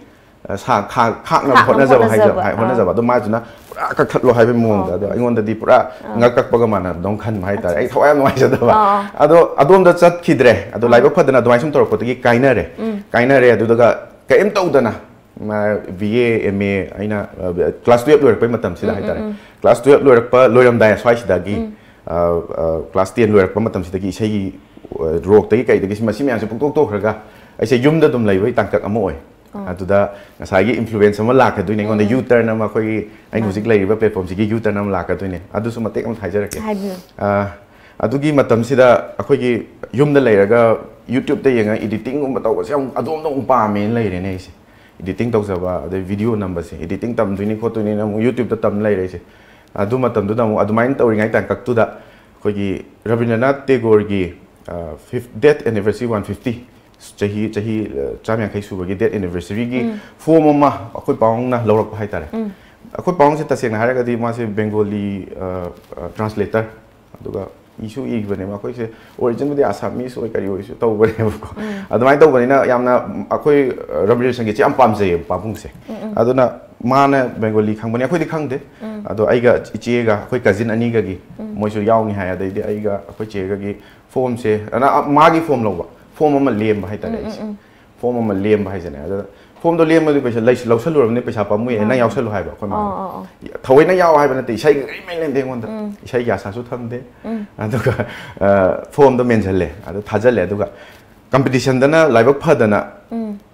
ꯑ, ꯁꯥ-, ꯈꯥ-, ꯈꯥꯛꯅꯕ ꯈꯥꯛꯅꯕ ꯍꯣꯠꯅꯖꯕ ꯍꯥꯏꯖ-, ꯍꯣꯠꯅꯖꯕ, ꯍꯥꯏ, ꯑꯥ꯫ ꯍꯣꯠꯅꯖꯕ꯫ ꯑꯗꯣ ꯃꯥꯁꯤꯅ ꯄꯨꯔꯥ ꯀꯛꯊꯠꯂꯣ ꯍꯥꯏꯕꯒꯤ ꯃꯑꯣꯡꯗ꯫ ꯑꯗꯣ ꯑꯩꯉꯣꯟꯗꯗꯤ ꯄꯨꯔꯥ ꯉꯛ ꯀꯛꯄꯒ ꯃꯥꯟꯅꯗꯧꯅ ꯈꯟꯕ ꯍꯥꯏꯇꯥꯔꯦ꯫ ꯑꯩ ꯊꯋꯥꯏ ꯌꯥꯝ ꯅꯨꯡꯉꯥꯏꯖꯗꯕ꯫ ꯑꯥ꯫ ꯑꯗꯣ ꯑꯗꯣꯝꯗ ꯆꯠꯈꯤꯗ꯭ꯔꯦ꯫ ꯑꯗꯣ ꯂꯥꯏꯕꯛ ꯐꯗꯅ ꯑꯗꯨꯃꯥꯏꯅ ꯁꯨꯝ ꯇꯧꯔꯛꯄꯗꯒꯤ ꯀꯥꯏꯅꯔꯦ꯫ ꯀꯥꯏꯅꯔꯦ꯫ ꯑꯗꯨꯗꯨꯒ ꯀꯔꯤꯝ ꯇꯧꯗꯅ, ꯃꯥ, ꯕꯤ ꯑꯦ, ꯑꯦꯝ ꯑꯦ ꯑꯩꯅ, ꯑ, ꯀ꯭ꯂꯥꯁ ꯇꯨꯌꯦꯜꯞ ꯂꯣꯏꯔꯛꯄꯩ ꯃꯇꯝꯁꯤꯗ ꯍꯥꯏꯇꯥꯔꯦ꯫ ꯀ꯭ꯂꯥꯁ ꯇꯨꯌꯦꯜꯞ ꯂꯣꯏꯔꯛꯄ ꯂꯣꯏꯔꯝꯗꯥꯏ ꯁ꯭ꯋꯥꯏꯁꯤꯗꯒꯤ, ꯑ, ꯑ, ꯀ꯭ꯂꯥꯁ ꯇꯦꯟ ꯂꯣꯏꯔꯛꯄ ꯃꯇꯝꯁꯤꯗꯒꯤ ꯏꯁꯩꯒꯤ, ꯑ, ꯔꯣꯛꯇꯒꯤ ꯀꯩꯗꯒꯤ ꯁꯤ, ꯃꯁꯤ ꯃꯌꯥꯝꯁꯦ ꯄꯨꯡꯇꯣꯛ ꯇꯣꯛꯈ꯭ꯔꯒ ꯑꯩꯁꯦ ꯌꯨꯝꯗ ꯑꯗꯨꯝ ꯂꯩꯕꯒꯤ ꯇꯥꯡꯀꯛ ꯑꯃ ꯑꯣꯏ꯫ ꯑꯗꯨꯗ ꯉꯁꯥꯏꯒꯤ ꯏꯟꯐ꯭ꯂꯨꯋꯦꯟꯁ ꯑꯃ ꯂꯥꯛꯀꯗꯣꯏꯅꯦ ꯑꯩꯉꯣꯟꯗ, ꯌꯨ ꯇꯔꯟ ꯑꯃ, ꯑꯩꯈꯣꯏꯒꯤ ꯑꯩꯅ ꯍꯧꯖꯤꯛ ꯂꯩꯔꯤꯕ ꯄ꯭ꯂꯦꯠꯐꯣꯝꯁꯤꯒꯤ ꯌꯨ ꯇꯔꯟ ꯑꯃ ꯂꯥꯛꯀꯗꯣꯏꯅꯦ꯫ ꯑꯗꯨꯁꯨ ꯃꯇꯦꯛ ꯑꯃ ꯍꯥꯏꯖꯔꯛꯀꯦ꯫ ꯍꯥꯏꯕꯤꯌꯨ꯫ ꯑ, ꯑꯗꯨꯒꯤ ꯃꯇꯝꯁꯤꯗ ꯑꯩꯈꯣꯏꯒꯤ ꯌꯨꯝꯗ ꯂꯩꯔꯒ ꯌꯨꯇ꯭ꯌꯨꯕꯇ ꯌꯦꯡꯉꯒ ꯏꯗꯤꯇꯤꯡꯒꯨꯝꯕ ꯇꯧꯕꯁꯦ ꯌꯥꯝ ꯑꯗꯣꯝꯗ ꯑꯃꯨꯛ ꯄꯥꯝꯃꯦꯅ ꯂꯩꯔꯦꯅꯦ ꯑꯩꯁꯦ꯫ ꯏꯗꯤꯇꯤꯡ ꯇꯧꯖꯕ, ꯑꯗꯩ ꯚꯤꯗꯤꯑꯣ ꯅꯝꯕꯁꯦ, ꯏꯗꯤꯇꯤꯡ ꯇꯝꯗꯣꯏꯅꯤ ꯈꯣꯠꯇꯣꯏꯅꯤꯅ ꯑꯃꯨꯛ ꯌꯨꯇ꯭ꯌꯨꯕꯇ ꯇꯝ ꯂꯩꯔꯦ ꯑꯩꯁꯦ꯫ ꯑꯗꯨ ꯃꯇꯝꯗꯨꯗ ꯑꯃꯨꯛ ꯑꯗꯨꯃꯥꯏꯅ ꯇꯧꯔꯤꯉꯩ ꯇꯥꯡꯀꯛꯇꯨꯗ ꯑꯩꯈꯣꯏꯒꯤ ꯔꯕꯤꯟꯗ꯭ꯔꯅꯥꯊ ꯇꯦꯒꯣꯔꯒꯤ, ꯑ, fifth-, date anniversary one fifty, ꯆꯍꯤ, ꯆꯍꯤ, ꯑ, ꯆꯥꯝ ꯌꯥꯡꯈꯩ ꯁꯨꯕꯒꯤ ꯗꯦꯠ ꯑꯦꯅꯤꯚꯔꯁꯔꯤꯒꯤ ꯐꯣꯝ ꯑꯃ ꯑꯩꯈꯣꯏ ꯄꯥꯎꯡꯅ ꯂꯧꯔꯛꯄ ꯍꯥꯏꯇꯥꯔꯦ꯫ ꯑꯩꯈꯣꯏ ꯄꯥꯎꯡꯁꯦ ꯇꯁꯦꯡꯅ ꯍꯥꯏꯔꯒꯗꯤ ꯃꯥꯁꯦ ꯕꯦꯡꯒꯣꯂꯤ, ꯑ, ꯑ, ꯇ꯭ꯔꯥꯟꯁꯂꯦꯇꯔ, ꯑꯗꯨꯒ ꯏꯁꯨ ꯏꯕꯅꯦ꯫ ꯃꯈꯣꯏꯁꯦ ꯑꯣꯔꯤꯖꯤꯟꯕꯨꯗꯤ ꯑꯁꯥꯃꯤꯁ ꯑꯣꯏ ꯀꯔꯤ ꯑꯣꯏꯁꯨ ꯇꯧꯕꯅꯦꯕꯀꯣ꯫ ꯑꯗꯨꯃꯥꯏꯅ ꯇꯧꯕꯅꯤꯅ ꯌꯥꯝꯅ ꯑꯩꯈꯣꯏ, ꯑ, ꯔꯕꯤꯟꯗ꯭ꯔ ꯁꯪꯒꯤꯠꯁꯦ ꯌꯥꯝ ꯄꯥꯝꯖꯩꯌꯦꯕ ꯄꯥꯕꯨꯡꯁꯦ꯫ ꯑꯗꯨꯅ ꯃꯥꯅ ꯕꯦꯡꯒꯣꯂꯤ ꯈꯪꯕꯅꯦ, ꯑꯩꯈꯣꯏꯗꯤ ꯈꯪꯗꯦ꯫ ꯑꯗꯣ ꯑꯩꯒ ꯏꯆꯦꯒ ꯑꯩꯈꯣꯏ ꯀꯖꯤꯟ ꯑꯅꯤꯒꯒꯤ ꯃꯣꯏꯁꯨ ꯌꯥꯎꯅꯤ ꯍꯥꯏ꯫ ꯑꯗꯩꯗꯤ ꯑꯩꯒ ꯑꯩꯈꯣꯏ ꯆꯦꯒꯒꯤ ꯐꯣꯝꯁꯦ, ꯑꯗ ꯃꯥꯒꯤ ꯐꯣꯝ ꯂꯧꯕ, ꯐꯣꯝ ꯑꯃ ꯂꯦꯝꯕ ꯍꯥꯏꯇꯥꯔꯦ ꯑꯩꯁꯦ꯫ ꯐꯣꯝ ꯑꯃ ꯂꯦꯝꯕ ꯍꯥꯏꯁꯦꯅꯦ꯫ ꯑꯗꯨꯗ ꯐꯣꯝꯗꯣ ꯂꯦꯝꯕꯗꯤ ꯄꯩꯁꯥ ꯂꯩꯁꯨ ꯂꯧꯁꯜꯂꯨꯔꯕꯅꯤꯅ ꯄꯩꯁꯥ ꯄꯥꯝꯃꯨꯏ, ꯅꯪ ꯌꯥꯎꯁꯜꯂꯨ ꯍꯥꯏꯕ ꯑꯩꯈꯣꯏ ꯃꯥꯅ꯫ ꯑꯣ, ꯑꯣ, ꯑꯣ꯫ ꯊꯑꯣꯏꯅ ꯌꯥꯎ ꯍꯥꯏꯕ ꯅꯠꯇꯦ, ꯏꯁꯩꯒ ꯀꯔꯤꯝ ꯂꯩꯅꯗꯦ ꯑꯩꯉꯣꯟꯗ꯫ ꯏꯁꯩꯒꯤ ꯑꯁꯥꯁꯨ ꯊꯝꯗꯦ꯫ ꯑꯗꯨꯒ, ꯑ, ꯐꯣꯝꯗꯣ ꯃꯦꯟꯁꯤꯜꯂꯦ, ꯑꯗꯨ ꯊꯥꯖꯤꯜꯂꯦ, ꯑꯗꯨꯒ ꯀꯝꯄꯤꯇꯤꯁꯟꯗꯅ ꯂꯥꯏꯕꯛ ꯐꯗꯅ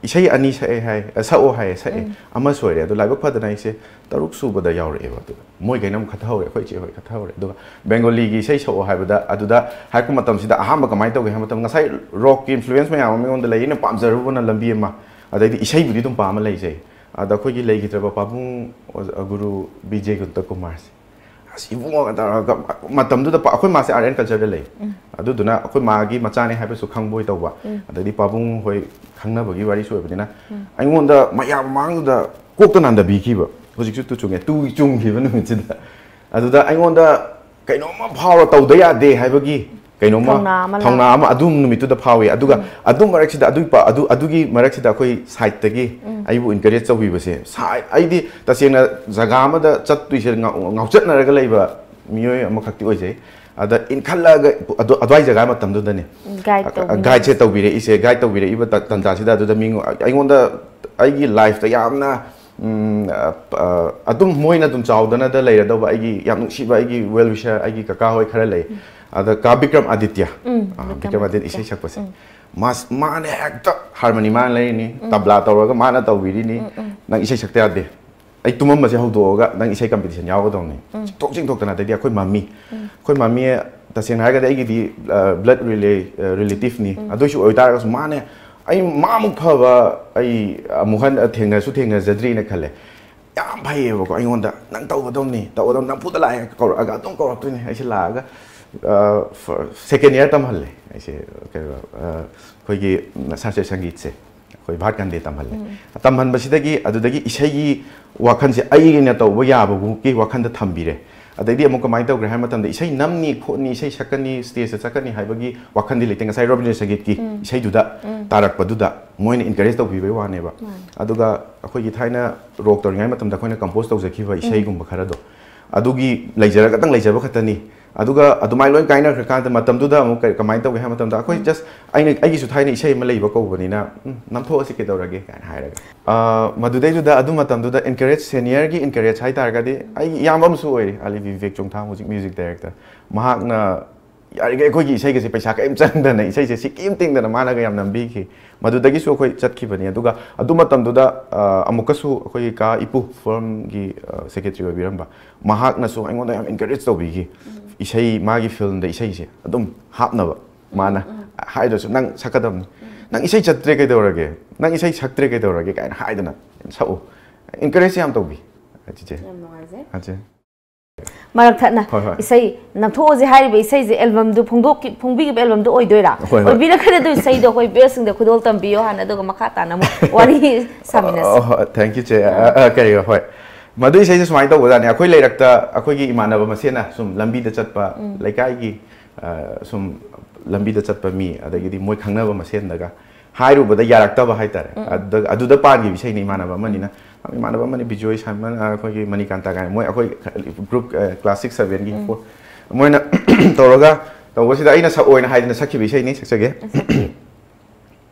ꯏꯁꯩ ꯑꯅꯤ ꯁꯛꯑꯦ ꯍꯥꯏ, ꯑ, ꯁꯛꯑꯣ ꯍꯥꯏꯌꯦ, ꯁꯛꯑꯦ꯫ ꯑꯃ ꯁꯣꯏꯔꯦ꯫ ꯑꯗꯣ ꯂꯥꯏꯕꯛ ꯐꯗꯅ ꯑꯩꯁꯦ ꯇꯔꯨꯛ ꯁꯨꯕꯗ ꯌꯥꯎꯔꯛꯑꯦꯕ꯫ ꯑꯗꯨꯗ ꯃꯣꯏꯈꯩꯅ ꯑꯃꯨꯛ ꯈꯠꯊꯍꯧꯔꯦ, ꯑꯩꯈꯣꯏ ꯏꯆꯦ ꯍꯣꯏ ꯈꯠꯊꯍꯧꯔꯦ꯫ ꯑꯗꯨꯒ ꯕꯦꯡꯒꯣꯂꯤꯒꯤ ꯏꯁꯩ ꯁꯛꯑꯣ ꯍꯥꯏꯕꯗ, ꯑꯗꯨꯗ ꯍꯥꯏꯔꯛꯄ ꯃꯇꯝꯁꯤꯗ ꯑꯍꯥꯟꯕ ꯀꯃꯥꯏꯅ ꯇꯧꯒꯦ ꯍꯥꯏꯕ ꯃꯇꯝꯗ, ꯉꯁꯥꯏ ꯔꯣꯛꯀꯤ ꯏꯟꯐ꯭ꯂꯨꯋꯦꯟꯁ ꯃꯌꯥꯝ ꯑꯃ ꯑꯩꯉꯣꯟꯗ ꯂꯩ, ꯑꯩꯅ ꯄꯥꯝꯖꯔꯨꯕꯅ ꯂꯝꯕꯤ ꯑꯃ, ꯑꯗꯩꯗꯤ ꯏꯁꯩꯕꯨꯗꯤ ꯑꯗꯨꯝ ꯄꯥꯝꯃ ꯂꯩꯖꯩ꯫ ꯑꯗ ꯑꯩꯈꯣꯏꯒꯤ ꯂꯩꯈꯤꯗ꯭ꯔꯕ ꯄꯥꯕꯨꯡ ꯑꯣꯖꯥ ꯒꯨꯔꯨ ꯕꯤ ꯖꯦ ꯀꯨꯟꯇ ꯀꯨꯃꯥꯔꯁꯦ, ꯑꯁ, ꯏꯕꯨꯡꯉꯣꯒ ꯇꯧꯔꯒ, ꯃꯇꯝꯗꯨꯗ ꯄ-, ꯑꯩꯈꯣꯏ ꯃꯥꯁꯦ ꯑꯥꯔꯠ ꯑꯦꯟ ꯀꯜꯆꯔꯗ ꯂꯩ꯫ ꯑꯗꯨꯗꯨꯅ ꯑꯩꯈꯣꯏ ꯃꯥꯒꯤ ꯃꯆꯥꯅꯦ ꯍꯥꯏꯕꯁꯨ ꯈꯪꯕꯣꯏ ꯇꯧꯕ, ꯑꯗꯩꯗꯤ ꯄꯥꯕꯨꯡ ꯍꯣꯏ ꯈꯪꯅꯕꯒꯤ ꯋꯥꯔꯤꯁꯨ ꯑꯣꯏꯕꯅꯤꯅ, ꯑꯩꯉꯣꯟꯗ ꯃꯌꯥꯝ ꯃꯃꯥꯡꯗꯨꯗ ꯀꯣꯛꯇ ꯅꯥꯟꯗꯕꯤꯈꯤꯕ꯫ ꯍꯧꯖꯤꯛꯁꯨ ꯇꯨ ꯆꯨꯡꯉꯦ, ꯇꯨ ꯆꯨꯡꯈꯤꯕ ꯅꯨꯃꯤꯠꯁꯤꯗ꯫ ꯑꯗꯨꯗ ꯑꯩꯉꯣꯟꯗ ꯀꯩꯅꯣꯝꯃ ꯐꯥꯎꯔ ꯇꯧꯗ ꯌꯥꯗꯦ ꯍꯥꯏꯕꯒꯤ ꯀꯩꯅꯣꯝꯃ, ꯊꯧꯅꯥ ꯑꯃ ꯊꯧꯅꯥ ꯂꯥꯛ- ꯑꯃ ꯑꯗꯨ ꯅꯨꯃꯤꯠꯇꯨꯗ ꯐꯥꯎꯏ꯫ ꯑꯗꯨꯒ ꯑꯗꯨ ꯃꯔꯛꯁꯤꯗ, ꯑꯗꯨꯒꯤ ꯄ-, ꯑꯗꯨ, ꯑꯗꯨꯒꯤ ꯃꯔꯛꯁꯤꯗ ꯑꯩꯈꯣꯏ ꯁꯥꯏꯠꯇꯒꯤ ꯑꯩꯕꯨ ꯏꯟꯀꯔꯦꯖ ꯇꯧꯕꯤꯕꯁꯦ, ꯁꯥꯏ-, ꯑꯩꯗꯤ ꯇꯁꯦꯡꯅ ꯖꯒꯥ ꯑꯃꯗ ꯆꯠꯇꯣꯏꯁꯦ ꯉꯥꯎ-, ꯉꯥꯎꯆꯠꯅꯔꯒ ꯂꯩꯕ ꯃꯤꯑꯣꯏ ꯑꯃꯈꯛꯇꯤ ꯑꯣꯏꯖꯩ꯫ ꯑꯗ ꯏꯟꯈꯠꯂꯛꯑꯒ ꯑꯗꯨ, ꯑꯗꯨꯋꯥꯏ ꯖꯒꯥ ꯃꯇꯝꯗꯨꯗꯅꯦ ꯒꯥꯏꯗ ꯇꯧꯕꯤꯅꯕ꯫ ꯒꯥꯏꯗꯁꯦ ꯇꯧꯕꯤꯔꯛꯏꯁꯦ, ꯒꯥꯏꯗ ꯇꯧꯕꯤꯔꯛꯏꯕ ꯇ-, ꯇꯟꯖꯥꯁꯤꯗ꯫ ꯑꯗꯨꯗ ꯃꯤ, ꯑꯩꯉꯣꯟꯗ ꯑꯩꯒꯤ ꯂꯥꯏꯐꯇ ꯌꯥꯝꯅ, ꯎꯝ, ꯑ, ꯑ, ꯑꯗꯨꯝ ꯃꯣꯏꯅ ꯑꯗꯨꯝ ꯆꯥꯎꯗꯅꯗ ꯂꯩꯔꯗꯧꯕ ꯑꯩꯒꯤ ꯌꯥꯝ ꯅꯨꯡꯁꯤꯕ ꯑꯩꯒꯤ ꯋꯦꯜ ꯋꯤꯁꯔ ꯑꯩꯒꯤ ꯀꯀꯥ ꯍꯣꯏ ꯈꯔ ꯂꯩ꯫ ꯑꯗ ꯀꯥ ꯕꯤꯀ꯭ꯔꯝ ꯑꯥꯗꯤꯇ꯭ꯌ, ꯎꯝ, ꯑ, ꯕꯤꯀ꯭ꯔꯝ ꯕꯤꯀ꯭ꯔꯝ ꯑꯥꯗꯤꯇ꯭ꯌ ꯑꯥꯗꯤꯇ꯭ꯌ꯫ ꯏꯁꯩ ꯁꯛꯄꯁꯦ꯫ ꯎꯝ꯫ ꯃꯥꯁ ꯃꯥꯅ ꯍꯦꯛꯇ ꯍꯥꯔꯃꯣꯅꯤ ꯃꯥꯅ ꯂꯩꯔꯤꯅꯤ, ꯇꯕ꯭ꯂꯥ ꯇꯧꯔꯒ ꯃꯥꯅ ꯇꯧꯕꯤꯔꯤꯅꯤ꯫ "ꯅꯪ ꯏꯁꯩ ꯁꯛꯇ ꯌꯥꯗꯦ, ꯑꯩ ꯇꯨꯝꯃꯝꯕꯁꯦ ꯍꯧꯗꯣꯛꯑꯒ ꯅꯪ ꯏꯁꯩ ꯀꯝꯄꯤꯇꯤꯁꯟ ꯌꯥꯎꯒꯗꯧꯅꯤ"꯫ ꯆꯤꯡꯊꯣꯛ ꯆꯤꯡꯊꯣꯛꯇꯅ, ꯑꯗꯩꯗꯤ ꯑꯩꯈꯣꯏ ꯃꯃꯤ, ꯑꯩꯈꯣꯏ ꯃꯃꯤ ꯇꯁꯦꯡꯅ ꯍꯥꯏꯔꯒꯗꯤ ꯑꯩꯒꯤꯗꯤ ꯕ꯭ꯂꯠ ꯔꯤꯂꯦꯇꯤꯞꯅꯤ꯫ ꯑꯗꯨꯏꯁꯨ ꯑꯣꯏꯇꯥꯔꯒꯁꯨ ꯃꯥꯅ, ꯑꯩ ꯃꯥꯃꯨꯛ ꯐꯕ ꯑꯩ ꯑꯃꯨꯛ ꯍꯟꯅ ꯊꯦꯡꯅꯁꯨ ꯊꯦꯡꯅꯖꯗ꯭ꯔꯤꯅ ꯈꯜꯂꯦ꯫ ꯌꯥꯝ ꯐꯩꯌꯦꯕꯀꯣ꯫ ꯑꯩꯉꯣꯟꯗ "ꯅꯪ ꯇꯧꯒꯗꯧꯅꯤ, ꯇꯧꯒꯗꯧꯅꯤ", ꯅꯝꯐꯨꯗ ꯂꯥꯛꯑꯦ, ꯀꯧꯔꯛꯑꯒ ꯑꯗꯨꯝ ꯀꯧꯔꯛꯇꯣꯏꯅꯦ꯫ ꯑꯩꯁꯦ ꯂꯥꯛꯑꯒ ꯁꯦꯀꯦꯟ ꯏꯌꯥꯔ ꯇꯝꯍꯜꯂꯦ ꯑꯩꯁꯦ꯫ ꯀꯩꯅꯣ, ꯑ, ꯑꯩꯈꯣꯏꯒꯤ ꯁꯥꯁꯇ꯭ꯔꯤꯌ ꯁꯪꯒꯤꯠꯁꯦ ꯑꯩꯈꯣꯏ ꯚꯥꯠ ꯀꯟꯗꯦ ꯇꯝꯍꯜꯂꯦ꯫ ꯇꯝꯍꯟꯕꯁꯤꯗꯒꯤ ꯑꯗꯨꯗꯒꯤ ꯏꯁꯩꯒꯤ ꯋꯥꯈꯜꯁꯦ ꯑꯩꯅ ꯇꯧꯕ ꯌꯥꯕꯒꯤ ꯋꯥꯈꯜꯗ ꯊꯝꯕꯤꯔꯦ꯫ ꯑꯗꯩꯗꯤ ꯑꯃꯨꯛ ꯀꯃꯥꯏꯅ ꯇꯧꯈ꯭ꯔꯦ ꯍꯥꯏꯕ ꯃꯇꯝꯗ, ꯏꯁꯩ ꯅꯝꯅꯤ, ꯈꯣꯠꯅꯤ, ꯏꯁꯩ ꯁꯛꯀꯅꯤ, ꯁ꯭ꯇꯦꯖꯇ ꯆꯠꯀꯅꯤ ꯍꯥꯏꯕꯒꯤ ꯋꯥꯈꯜꯗꯤ ꯂꯩꯇꯦ꯫ ꯉꯁꯥꯏ ꯔꯣꯕꯤꯟꯗ꯭ꯔ ꯁꯪꯒꯤꯠꯀꯤ ꯏꯁꯩꯗꯨꯗ ꯇꯥꯔꯛꯄꯗꯨꯗ ꯃꯣꯏꯅ ꯏꯟꯀꯔꯦꯖ ꯇꯧꯕꯤꯕꯩ ꯋꯥꯅꯦꯕ꯫ ꯑꯗꯨꯒ ꯑꯩꯈꯣꯏꯒꯤ ꯊꯥꯏꯅ ꯔꯣꯛ ꯇꯧꯔꯤꯉꯩ ꯃꯇꯝꯗ ꯑꯩꯈꯣꯏꯅ ꯀꯝꯄꯣꯖ ꯇꯧꯖꯈꯤꯕ ꯏꯁꯩꯒꯨꯝꯕ ꯈꯔꯗꯣ, ꯑꯗꯨꯒꯤ ꯂꯩꯖꯔꯒꯇꯪ ꯂꯩꯖꯕ ꯈꯛꯇꯅꯤ꯫ ꯑꯗꯨꯒ ꯑꯗꯨꯃꯥꯏꯅ ꯂꯣꯏ ꯀꯥꯏꯅꯈ꯭ꯔꯀꯥꯟꯗ ꯃꯇꯝꯗꯨꯗ ꯑꯃꯨꯛ ꯀꯔꯤ, ꯀꯃꯥꯏꯅ ꯇꯧꯒꯦ ꯍꯥꯏꯕ ꯃꯇꯝꯗ, ꯑꯩꯈꯣꯏ ꯖꯁ ꯑꯩꯅ, ꯑꯩꯒꯤꯁꯨ ꯊꯥꯏꯅ ꯏꯁꯩ ꯑꯃ ꯂꯩꯕ ꯀꯧꯕꯅꯤꯅ, "ꯎꯝ, ꯅꯝꯊꯣꯛꯑꯁꯤ ꯀꯩꯗꯧꯔꯒꯦ?" ꯀꯥꯏꯅ ꯍꯥꯏꯔꯒ꯫ ꯑ, ꯃꯗꯨꯗꯩꯗꯨꯗ ꯑꯗꯨ ꯃꯇꯝꯗꯨꯗ ꯏꯟꯀꯔꯦꯖ, ꯁꯦꯅꯤꯌꯔꯒꯤ ꯏꯟꯀꯔꯦꯖ ꯍꯥꯏ ꯇꯥꯔꯒꯗꯤ, ꯑꯩꯒꯤ ꯏꯌꯥꯝꯕ ꯑꯃꯁꯨ ꯑꯣꯏꯔꯤ, ꯑꯂꯤ ꯕꯤꯕꯦꯛ ꯆꯣꯡꯊꯥꯝ, ꯍꯧꯖꯤꯛ ꯃ꯭ꯌꯨꯖꯤꯛ ꯗꯥꯏꯔꯦꯛꯇꯔ꯫ ꯃꯍꯥꯛꯅ ꯌꯥꯔꯤꯈꯩ ꯑꯩꯈꯣꯏꯒꯤ ꯏꯁꯩꯒꯁꯦ ꯄꯩꯁꯥ ꯀꯔꯤꯝ ꯆꯪꯗꯅ, ꯏꯁꯩꯁꯦ ꯁꯤꯀꯤꯝ ꯇꯤꯡꯗꯅ ꯃꯥꯅꯒ ꯌꯥꯝ ꯅꯝꯕꯤꯈꯤ꯫ ꯃꯗꯨꯗꯒꯤꯁꯨ ꯑꯩꯈꯣꯏ ꯆꯠꯈꯤꯕꯅꯤ꯫ ꯑꯗꯨꯒ ꯑꯗꯨ ꯃꯇꯝꯗꯨꯗ, ꯑ, ꯑꯃꯨꯛꯀꯁꯨ ꯑꯩꯈꯣꯏꯒꯤ ꯀꯥ ꯏꯄꯨ ꯐꯣꯔꯝꯒꯤ, ꯑ, ꯁꯦꯀ꯭ꯔꯦꯇꯔꯤ ꯑꯣꯏꯕꯤꯔꯝꯕ, ꯃꯍꯥꯛꯅꯁꯨ ꯑꯩꯉꯣꯟꯗ ꯌꯥꯝ ꯏꯟꯀꯔꯦꯖ ꯇꯧꯕꯤꯈꯤ꯫ ꯏꯁꯩ, ꯃꯥꯒꯤ ꯐꯤꯜꯝꯗ ꯏꯁꯩꯁꯦ ꯑꯗꯨꯝ ꯍꯥꯞꯅꯕ꯫ ꯃꯥꯅ ꯍꯥꯏꯗ꯭ꯔꯁꯨ, "ꯅꯪ ꯁꯛꯀꯗꯕꯅꯤ, ꯅꯪ ꯏꯁꯩ ꯆꯠꯇ꯭ꯔꯦ ꯀꯩꯗꯧꯔꯒꯦ, ꯅꯪ ꯏꯁꯩ ꯁꯛꯇ꯭ꯔꯦ ꯀꯩꯗꯧꯔꯒꯦ?" ꯀꯥꯏꯅ ꯍꯥꯏꯗꯅ ꯁꯛꯎ, ꯏꯟꯀꯔꯦꯖ ꯌꯥꯝ ꯇꯧꯕꯤ꯫ ꯆꯤꯆꯦ꯫ ꯌꯥꯝ ꯅꯨꯡꯉꯥꯏꯖꯩ꯫ ꯑꯆꯦ꯫ ꯃꯔꯛ ꯊꯠꯅ ꯍꯣꯏ, ꯍꯣꯏ꯫ ꯏꯁꯩ ꯅꯝꯊꯣꯛꯑꯁꯦ ꯍꯥꯏꯔꯤꯕ ꯏꯁꯩꯁꯦ ꯑꯦꯜꯕꯝꯗꯨ ꯐꯣꯡꯗꯣꯛꯈꯤ-, ꯐꯣꯡꯕꯤꯈꯤꯕ ꯑꯦꯜꯕꯝꯗꯨ ꯑꯣꯏꯗꯣꯏꯔꯥ? ꯍꯣꯏ, ꯍꯣꯏ꯫ ꯑꯣꯏꯕꯤꯔꯒꯗꯤ ꯏꯁꯩꯗꯣ ꯑꯩꯈꯣꯏ ꯚ꯭ꯌꯨꯋꯔꯁꯤꯡꯗ ꯈꯨꯗꯣꯜ ꯇꯝꯕꯤꯌꯣ ꯍꯥꯟꯅ, ꯑꯗꯨꯒ ꯃꯈꯥ ꯇꯥꯅ ꯑꯃꯨꯛ ꯋꯥꯔꯤ ꯁꯥꯃꯤꯟꯅꯁꯤ꯫ ꯑꯣ, ꯍꯣꯏ, ꯊꯦꯡꯀ꯭ꯌꯨ, ꯆꯦ꯫ ꯑ, ꯑ, ꯀꯔꯤ, ꯍꯣꯏ꯫ ꯃꯗꯨꯏ ꯏꯁꯩꯁꯦ ꯁꯨꯃꯥꯏꯅ ꯇꯧꯕꯖꯥꯠꯅꯤ꯫ ꯑꯩꯈꯣꯏ ꯂꯩꯔꯛꯇ ꯑꯩꯈꯣꯏꯒꯤ ꯏꯃꯥꯟꯅꯕ ꯃꯁꯦꯟꯅ ꯁꯨꯝ ꯂꯝꯕꯤꯗ ꯆꯠꯄ, ꯂꯩꯀꯥꯏꯒꯤ, ꯑ, ꯁꯨꯝ ꯂꯝꯕꯤꯗ ꯆꯠꯄ ꯃꯤ, ꯑꯗꯒꯤꯗꯤ ꯃꯣꯏ ꯈꯪꯅꯕ ꯃꯁꯦꯟꯗꯒ ꯍꯥꯏꯔꯨꯕꯗ ꯌꯥꯔꯛꯇꯕ ꯍꯥꯏꯇꯥꯔꯦ꯫ ꯑꯗꯨꯗ, ꯑꯗꯨꯗ ꯄꯥꯟꯈꯤꯕ ꯏꯁꯩꯅꯤ꯫ ꯏꯃꯥꯟꯅꯕ ꯑꯃꯅꯤꯅ, ꯏꯃꯥꯟꯅꯕ ꯑꯃꯅꯤ, ꯕꯤꯖꯣꯏ, ꯁꯥꯏꯃꯟ, ꯑ, ꯑꯩꯈꯣꯏꯒꯤ ꯃꯅꯤꯀꯥꯟꯇ ꯀꯥꯏꯅ, ꯃꯣꯏ ꯑꯩꯈꯣꯏ ꯒ꯭ꯔꯨꯞ, ꯑ, ꯀ꯭ꯂꯥꯁ ꯁꯤꯛꯁ, ꯁꯚꯦꯟꯒꯤ ꯐꯣꯔ, ꯃꯣꯏꯅ ꯇꯧꯔꯒ ꯇꯧꯕꯁꯤꯗ ꯑꯩꯅ ꯁꯛꯑꯣꯏꯅ ꯍꯥꯏꯗꯅ ꯁꯛꯈꯤꯕ ꯏꯁꯩꯅꯤ꯫ ꯁꯛꯆꯒꯦ꯫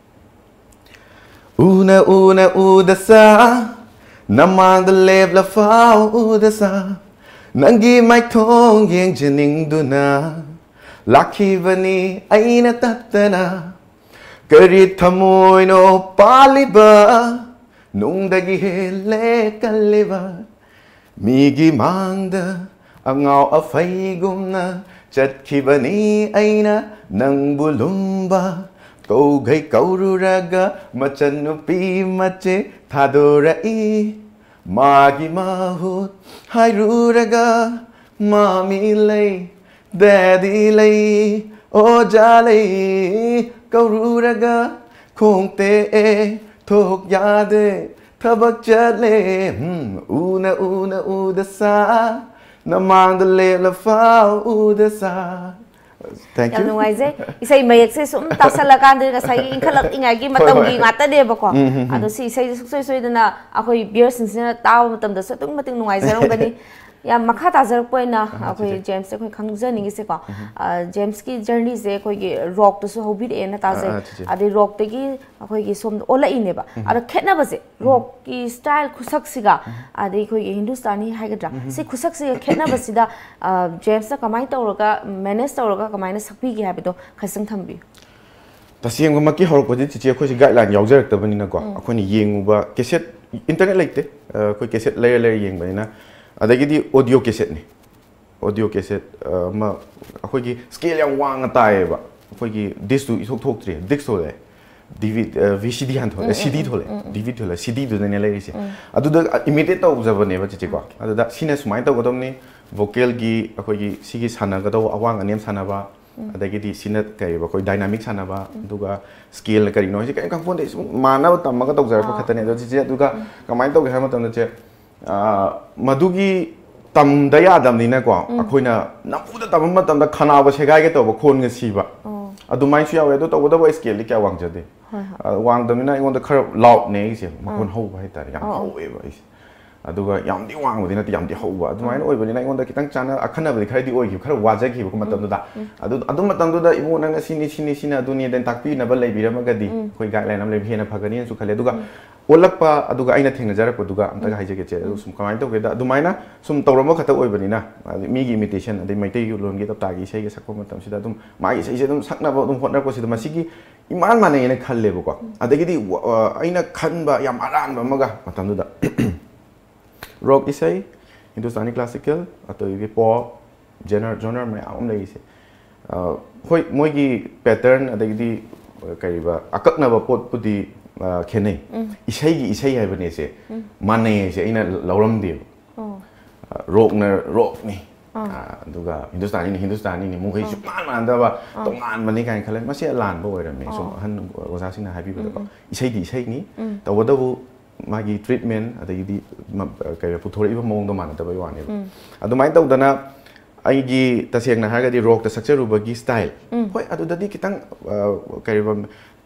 ꯎꯅ ꯎꯅ ꯎꯗꯁꯥ, ꯅꯃꯥꯡꯗ ꯂꯦꯞꯂꯐꯥꯎ ꯎꯗꯁꯥ, ꯅꯪꯒꯤ ꯃꯥꯏꯊꯣꯡ ꯌꯦꯡꯖꯅꯤꯡꯗꯨꯅ ꯂꯥꯛꯈꯤꯕꯅꯤ ꯑꯩꯅ ꯇꯠꯇꯅ꯫ ꯀꯔꯤ ꯊꯃꯣꯏꯅꯣ ꯄꯥꯜꯂꯤꯕ, ꯅꯨꯡꯗꯒꯤ ꯍꯦꯜꯂꯦ ꯀꯜꯂꯤꯕ, ꯃꯤꯒꯤ ꯃꯥꯡꯗ ꯑꯉꯥꯎ ꯑꯐꯩꯒꯨꯝꯅ ꯆꯠꯈꯤꯕꯅꯤ ꯑꯩꯅ ꯅꯪꯕꯨ ꯂꯨꯝꯕ꯫ ꯀꯧꯈꯩ ꯀꯧꯔꯨꯔꯒ ꯃꯆꯟꯅꯨꯄꯤ ꯃꯆꯦ ꯊꯥꯗꯣꯔꯛꯏ꯫ ꯃꯥꯒꯤ ꯃꯍꯨꯠ ꯍꯥꯏꯔꯨꯔꯒ ꯃꯥꯃꯤ ꯂꯩ, ꯗꯦꯗꯤ ꯂꯩ, ꯑꯣꯖꯥ ꯂꯩ ꯀꯧꯔꯨꯔꯒ ꯈꯣꯡ ꯇꯦꯛꯑꯦ, ꯊꯣꯛ ꯌꯥꯗꯦ, ꯊꯕꯛ ꯆꯠꯂꯦ, ꯎꯝ, ꯎꯅ ꯎꯅ ꯎꯗ ꯁꯥ, ꯅꯃꯥꯡꯗ ꯂꯦꯞꯂ ꯐꯥꯎ ꯎꯗ ꯁꯥ꯫ Thank ꯌꯥꯝ you. ꯅꯨꯡꯉꯥꯏꯖꯩ꯫ ꯏꯁꯩ ꯃꯌꯦꯛꯁꯦ ꯁꯨꯝ ꯇꯥꯁꯜꯂꯀꯥꯟꯗ ꯉꯁꯥꯏꯒꯤ ꯏꯟꯈꯠꯂꯛꯏꯉꯥꯏꯒꯤ ꯍꯣꯏ, ꯃꯇꯝꯒꯤ ꯍꯣꯏ꯫ ꯉꯥꯛꯇꯅꯦꯕꯀꯣ꯫ ꯎꯝ, ꯎꯝ, ꯎꯝ꯫ ꯑꯗꯣ ꯁꯤ ꯏꯁꯩꯁꯦ ꯁꯨꯡꯁꯣꯏ ꯁꯣꯏꯗꯅ ꯑꯩꯈꯣꯏ ꯚꯤꯌꯔꯁꯤꯡꯁꯤꯅ ꯇꯥꯕ ꯃꯇꯝꯗꯁꯨ ꯑꯗꯨꯛꯀꯤ ꯃꯇꯤꯛ ꯅꯨꯡꯉꯥꯏꯖꯔꯝꯒꯅꯤ꯫ ꯌꯥꯝ ꯃꯈꯥ ꯇꯥꯖꯔꯛꯄ ꯑꯣꯏꯅ ꯑꯥ, ꯑꯩꯈꯣꯏ ꯆꯤꯆꯦ꯫ ꯖꯦꯝꯁꯇ ꯑꯩꯈꯣꯏ ꯈꯪꯖꯅꯤꯡꯉꯤꯁꯦꯀꯣ꯫ ꯎꯝ꯫ ꯑꯥ, ꯖꯦꯝꯁꯀꯤ ꯖꯔꯅꯤꯁꯦ ꯑꯩꯈꯣꯏꯒꯤ ꯔꯣꯛꯇꯁꯨ ꯍꯧꯕꯤꯔꯛꯑꯦꯅ ꯇꯥꯖꯩ꯫ ꯑꯥ, ꯑꯥ, ꯆꯤꯆꯦ꯫ ꯑꯗꯩ ꯔꯣꯛꯇꯒꯤ ꯑꯩꯈꯣꯏꯒꯤ ꯁꯣꯝꯗ ꯑꯣꯜꯂꯛꯏꯅꯦꯕ꯫ ꯎꯝ꯫ ꯑꯗꯣ ꯈꯦꯠꯅꯕꯁꯦ, ꯎꯝ꯫ ꯔꯣꯛꯀꯤ ꯁ꯭ꯇꯥꯏꯜ ꯈꯨꯁꯛꯁꯤꯒ, ꯎꯝ꯫ ꯑꯗꯩ ꯑꯩꯈꯣꯏꯒꯤ ꯍꯤꯟꯗꯨꯁꯇꯥꯅꯤ ꯍꯥꯏꯒꯗ꯭ꯔꯥ, ꯎꯝ꯫ ꯁꯤ ꯈꯨꯁꯛꯁꯤꯒ ꯈꯦꯠꯅꯕꯁꯤꯗ, ꯑꯥ, ꯖꯦꯝꯁꯅ ꯀꯃꯥꯏꯅ ꯇꯧꯔꯒ ꯃꯦꯅꯦꯖ ꯇꯧꯔꯒ ꯀꯃꯥꯏꯅ ꯁꯛꯄꯤꯒꯦ ꯍꯥꯏꯕꯗꯣ ꯈꯖꯤꯛꯇꯪ ꯊꯝꯕꯤꯌꯨ꯫ ꯇꯁꯦꯡꯕꯃꯛꯀꯤ ꯍꯧꯔꯛꯄꯗꯤ ꯆꯤꯆꯦ ꯑꯩꯈꯣꯏꯁꯤ ꯒꯥꯏꯗꯂꯥꯏꯟ ꯌꯥꯎꯖꯔꯛꯇꯕꯅꯤꯅꯀꯣ, ꯎꯝ꯫ ꯑꯩꯈꯣꯏꯅ ꯌꯦꯡꯉꯨꯕ ꯀꯦꯁꯦꯠ, ꯏꯟꯇꯔꯅꯦꯠ ꯂꯩꯇꯦ꯫ ꯑ, ꯑꯩꯈꯣꯏ ꯀꯦꯁꯦꯠ ꯂꯩꯔ ꯂꯩꯔ ꯌꯦꯡꯕꯅꯤꯅ꯫ ꯑꯗꯒꯤꯗꯤ ꯑꯣꯗꯤꯑꯣ ꯀꯦꯁꯦꯠꯅꯤ꯫ ꯑꯣꯗꯤꯑꯣ ꯀꯦꯁꯦꯠ, ꯑ, ꯑꯃ ꯑꯩꯈꯣꯏꯒꯤ ꯁ꯭ꯀꯦꯜ ꯌꯥꯝ ꯋꯥꯡꯅ ꯇꯥꯏꯌꯦꯕ꯫ ꯑꯩꯈꯣꯏꯒꯤ ꯗꯤꯁꯇꯨ ꯏꯊꯣꯛ ꯊꯣꯛꯇ꯭ꯔꯤ, ꯗꯤꯁ ꯊꯣꯛꯂꯛꯑꯦ꯫ ꯗꯤ ꯚꯤ, ꯑ, ꯚꯤ ꯁꯤ ꯗꯤ ꯍꯥꯟꯅ ꯊꯣꯛꯂꯛꯑꯦ, ꯎꯝ, ꯎꯝ, ꯁꯤ ꯗꯤ ꯎꯝ, ꯊꯣꯛꯂꯛꯑꯦ, ꯎꯝ, ꯎꯝ꯫ ꯗꯤ ꯚꯤ ꯊꯣꯛꯂꯛꯑꯦ, ꯁꯤ ꯗꯤꯗꯨꯗꯅꯦ ꯂꯩꯔꯤꯁꯦ꯫ ꯎꯝ꯫ ꯑꯗꯨꯗ ꯏꯃꯤꯇꯦꯠ ꯇꯧꯖꯕꯅꯦꯕ ꯆꯤꯆꯦꯀꯣ꯫ ꯑꯣꯀꯦ꯫ ꯑꯗꯨꯗ ꯁꯤꯅ ꯁꯨꯃꯥꯏꯅ ꯇꯧꯒꯗꯕꯅꯤ, ꯚꯣꯀꯦꯜꯒꯤ ꯑꯩꯈꯣꯏꯒꯤ ꯁꯤꯒꯤ ꯁꯥꯟꯅꯒꯗꯧꯕ ꯑꯋꯥꯡ ꯑꯅꯦꯝ ꯁꯥꯟꯅꯕ, ꯎꯝ꯫ ꯑꯗꯒꯤꯗꯤ ꯁꯤꯅ ꯀꯩꯕ, ꯑꯩꯈꯣꯏ ꯗꯥꯏꯅꯥꯃꯤꯛ ꯁꯥꯟꯅꯕ, ꯎꯝ꯫ ꯑꯗꯨꯒ ꯁ꯭ꯀꯦꯜꯅ ꯀꯔꯤꯅꯣ ꯍꯥꯏꯁꯦ ꯀꯔꯤꯝ ꯈꯪꯄꯣꯟꯇꯦ, ꯁꯨꯝ ꯃꯥꯟꯅꯕ ꯇꯝꯃꯒ ꯇꯧꯖꯔꯛꯄ ꯑꯥ꯫ ꯈꯛꯇꯅꯦ꯫ ꯑꯗꯣ ꯆꯤꯆꯦ, ꯑꯗꯨꯒ ꯎꯝ꯫ ꯀꯃꯥꯏꯅ ꯇꯧꯒꯦ ꯍꯥꯏꯕ ꯃꯇꯝꯗ ꯆꯦ, ꯑꯥ, ꯃꯗꯨꯒꯤ ꯇꯝꯗ ꯌꯥꯗꯕꯅꯤꯅꯀꯣ, ꯎꯝ꯫ ꯑꯩꯈꯣꯏꯅ ꯅꯝꯐꯨꯗ ꯇꯝꯕ ꯃꯇꯝꯗ ꯈꯅꯥꯎꯒ ꯁꯦꯒꯥꯏꯒꯦ ꯇꯧꯕ, ꯈꯣꯟꯒ ꯁꯤꯕ, ꯑꯣ꯫ ꯑꯗꯨꯃꯥꯏꯅꯁꯨ ꯌꯥꯎꯋꯦ꯫ ꯑꯗꯣ ꯇꯧꯕꯇꯕꯨ ꯑꯩ ꯁ꯭ꯀꯦꯜꯗꯤ ꯀꯌꯥ ꯋꯥꯡꯖꯗꯦ꯫ ꯍꯣꯏ, ꯍꯣꯏ꯫ ꯑꯥ, ꯋꯥꯡꯗꯕꯅꯤꯅ ꯑꯩꯉꯣꯟꯗ ꯈꯔ ꯂꯥꯎꯗꯅꯦ ꯑꯩꯁꯦ, ꯃꯈꯣꯟ ꯑꯥ꯫ ꯍꯧꯕ ꯍꯥꯏꯇꯥꯔꯦ, ꯌꯥꯝ ꯑꯣ, ꯑꯣ꯫ ꯍꯧꯋꯦꯕ ꯑꯩꯁꯦ꯫ ꯑꯗꯨꯒ ꯌꯥꯝꯗꯤ ꯋꯥꯡꯕꯗꯤ ꯅꯠꯇꯦ, ꯌꯥꯝꯗꯤ ꯍꯧꯕ꯫ ꯑꯗꯨꯃꯥꯏꯅ ꯎꯝ꯫ ꯑꯣꯏꯕꯅꯤꯅ ꯑꯩꯉꯣꯟꯗ ꯈꯤꯇꯪ ꯆꯥꯅ-, ꯑꯈꯟꯅꯕꯗꯤ ꯈꯔꯗꯤ ꯑꯣꯏꯈꯤꯕ, ꯈꯔ ꯋꯥꯖꯈꯤꯕꯀꯣ ꯎꯝ, ꯃꯇꯝꯗꯨꯗ꯫ ꯎꯝ꯫ ꯑꯗꯨ, ꯑꯗꯨ ꯃꯇꯝꯗꯨꯗ ꯏꯕꯨꯡꯉꯣ ꯅꯪꯅ ꯁꯤꯅꯤ, ꯁꯤꯅꯤ, ꯁꯤꯅꯤ, ꯑꯗꯨꯅꯤ, ꯑꯗꯨꯅ ꯇꯥꯛꯄꯤꯅꯕ ꯂꯩꯕꯤꯔꯝꯃꯒꯗꯤ ꯎꯝ꯫ ꯑꯩꯈꯣꯏ ꯒꯥꯏꯗꯂꯥꯏꯟ ꯑꯃ ꯂꯩꯕ ꯍꯦꯟꯅ ꯐꯒꯅꯤꯅꯁꯨ ꯈꯜꯂꯦ꯫ ꯑꯗꯨꯒ ꯎꯝ꯫ ꯑꯣꯜꯂꯛꯄ, ꯑꯗꯨꯒ ꯑꯩꯅ ꯊꯦꯡꯅꯖꯔꯛꯄꯗꯨꯒ ꯑꯝꯇꯒ ꯎꯝ꯫ ꯍꯥꯏꯖꯒꯦ ꯆꯦ꯫ ꯑꯗꯨ ꯎꯝ꯫ ꯁꯨꯝ ꯀꯃꯥꯏꯅ ꯇꯧꯒꯦꯗ, ꯑꯗꯨꯃꯥꯏꯅ ꯁꯨꯝ ꯇꯧꯔꯝꯕ ꯈꯛꯇ ꯑꯣꯏꯕꯅꯤꯅ, ꯍꯥꯏꯗꯤ ꯃꯤꯒꯤ ꯏꯃꯤꯇꯦꯁꯟ, ꯑꯗꯩ ꯃꯩꯇꯩꯒꯤ ꯂꯣꯟꯒꯤ ꯇꯞꯇꯥꯒꯤ ꯏꯁꯩꯒ ꯁꯛꯄ ꯃꯇꯝꯁꯤꯗ ꯑꯗꯨꯝ ꯃꯥꯒꯤ ꯏꯁꯩꯁꯦ ꯑꯗꯨꯝ ꯁꯛꯅꯕ ꯑꯗꯨꯝ ꯍꯣꯠꯅꯔꯛꯄꯁꯤꯗ ꯃꯁꯤꯒꯤ ꯏꯃꯥꯟ ꯃꯥꯟꯅꯩꯅ ꯈꯜꯂꯦꯕꯀꯣ꯫ ꯑꯗꯒꯤꯗꯤ ꯋ- ꯑ, ꯑꯩꯅ ꯈꯟꯕ ꯌꯥꯝ ꯑꯔꯥꯟꯕ ꯑꯃꯒ ꯃꯇꯝꯗꯨꯗ ꯔꯣꯛ ꯏꯁꯩ, ꯍꯤꯟꯗꯨꯁꯇꯥꯅꯤ ꯀ꯭ꯂꯥꯁꯤꯀꯦꯜ, ꯑꯗꯒꯤ ꯄꯣꯞ, ꯖꯦꯅꯔ ꯖꯣꯅꯔ ꯃꯌꯥꯝ ꯑꯃ ꯂꯩꯔꯤꯁꯦ꯫ ꯑ, ꯍꯣꯏ, ꯃꯣꯏꯒꯤ ꯄꯦꯇꯔꯟ ꯑꯗꯒꯤꯗꯤ, ꯑ, ꯀꯔꯤꯕ, ꯑꯀꯛꯅꯕ ꯄꯣꯠꯄꯨꯗꯤ, ꯑ, ꯈꯦꯠꯅꯩ꯫ ꯏꯁꯩꯒꯤ ꯏꯁꯩ ꯍꯥꯏꯕꯅꯦꯁꯦ ꯃꯥꯟꯅꯩ ꯍꯥꯏꯁꯦ ꯑꯩꯅ ꯂꯧꯔꯝꯗꯦꯕ꯫ ꯑ, ꯔꯣꯛꯅ ꯔꯣꯛꯅꯤ꯫ ꯑ, ꯑꯗꯨꯒ ꯍꯤꯟꯗꯨꯁꯇꯥꯅꯤꯅ ꯍꯤꯟꯗꯨꯁꯇꯥꯅꯤꯅꯤ, ꯃꯈꯣꯏ ꯁꯨꯛꯃꯥꯟ ꯃꯥꯟꯅꯗꯕ, ꯇꯣꯉꯥꯟꯕꯅꯤ ꯀꯥꯏꯅ ꯈꯜꯂꯦ꯫ ꯃꯁꯤ ꯑꯂꯥꯟꯕ ꯑꯣꯏꯔꯝꯃꯦ꯫ ꯁꯨꯝ ꯑꯍꯟ ꯑꯣꯖꯥꯁꯤꯡꯅ ꯍꯥꯏꯕꯤꯕꯗꯀꯣ, ꯏꯁꯩꯗꯤ ꯏꯁꯩꯅꯤ, ꯇꯧꯕꯇꯕꯨ ꯃꯥꯒꯤ ꯇ꯭ꯔꯤꯠꯃꯦꯟ ꯑꯗꯒꯤꯗꯤ ꯃ- ꯀꯩ ꯄꯨꯊꯣꯔꯛꯏꯕ ꯃꯑꯣꯡꯗꯣ ꯃꯥꯟꯅꯗꯕꯩ ꯋꯥꯅꯦꯕ꯫ ꯑꯗꯨꯃꯥꯏꯅ ꯇꯧꯗꯅ ꯑꯩꯒꯤ, ꯇꯁꯦꯡꯅ ꯍꯥꯏꯔꯒꯗꯤ, ꯔꯣꯛꯇ ꯁꯛꯆꯔꯨꯕꯒꯤ ꯁ꯭ꯇꯥꯏꯜ, ꯍꯣꯏ, ꯑꯗꯨꯗꯗꯤ ꯈꯤꯇꯪ, ꯑ, ꯀꯔꯤꯕ,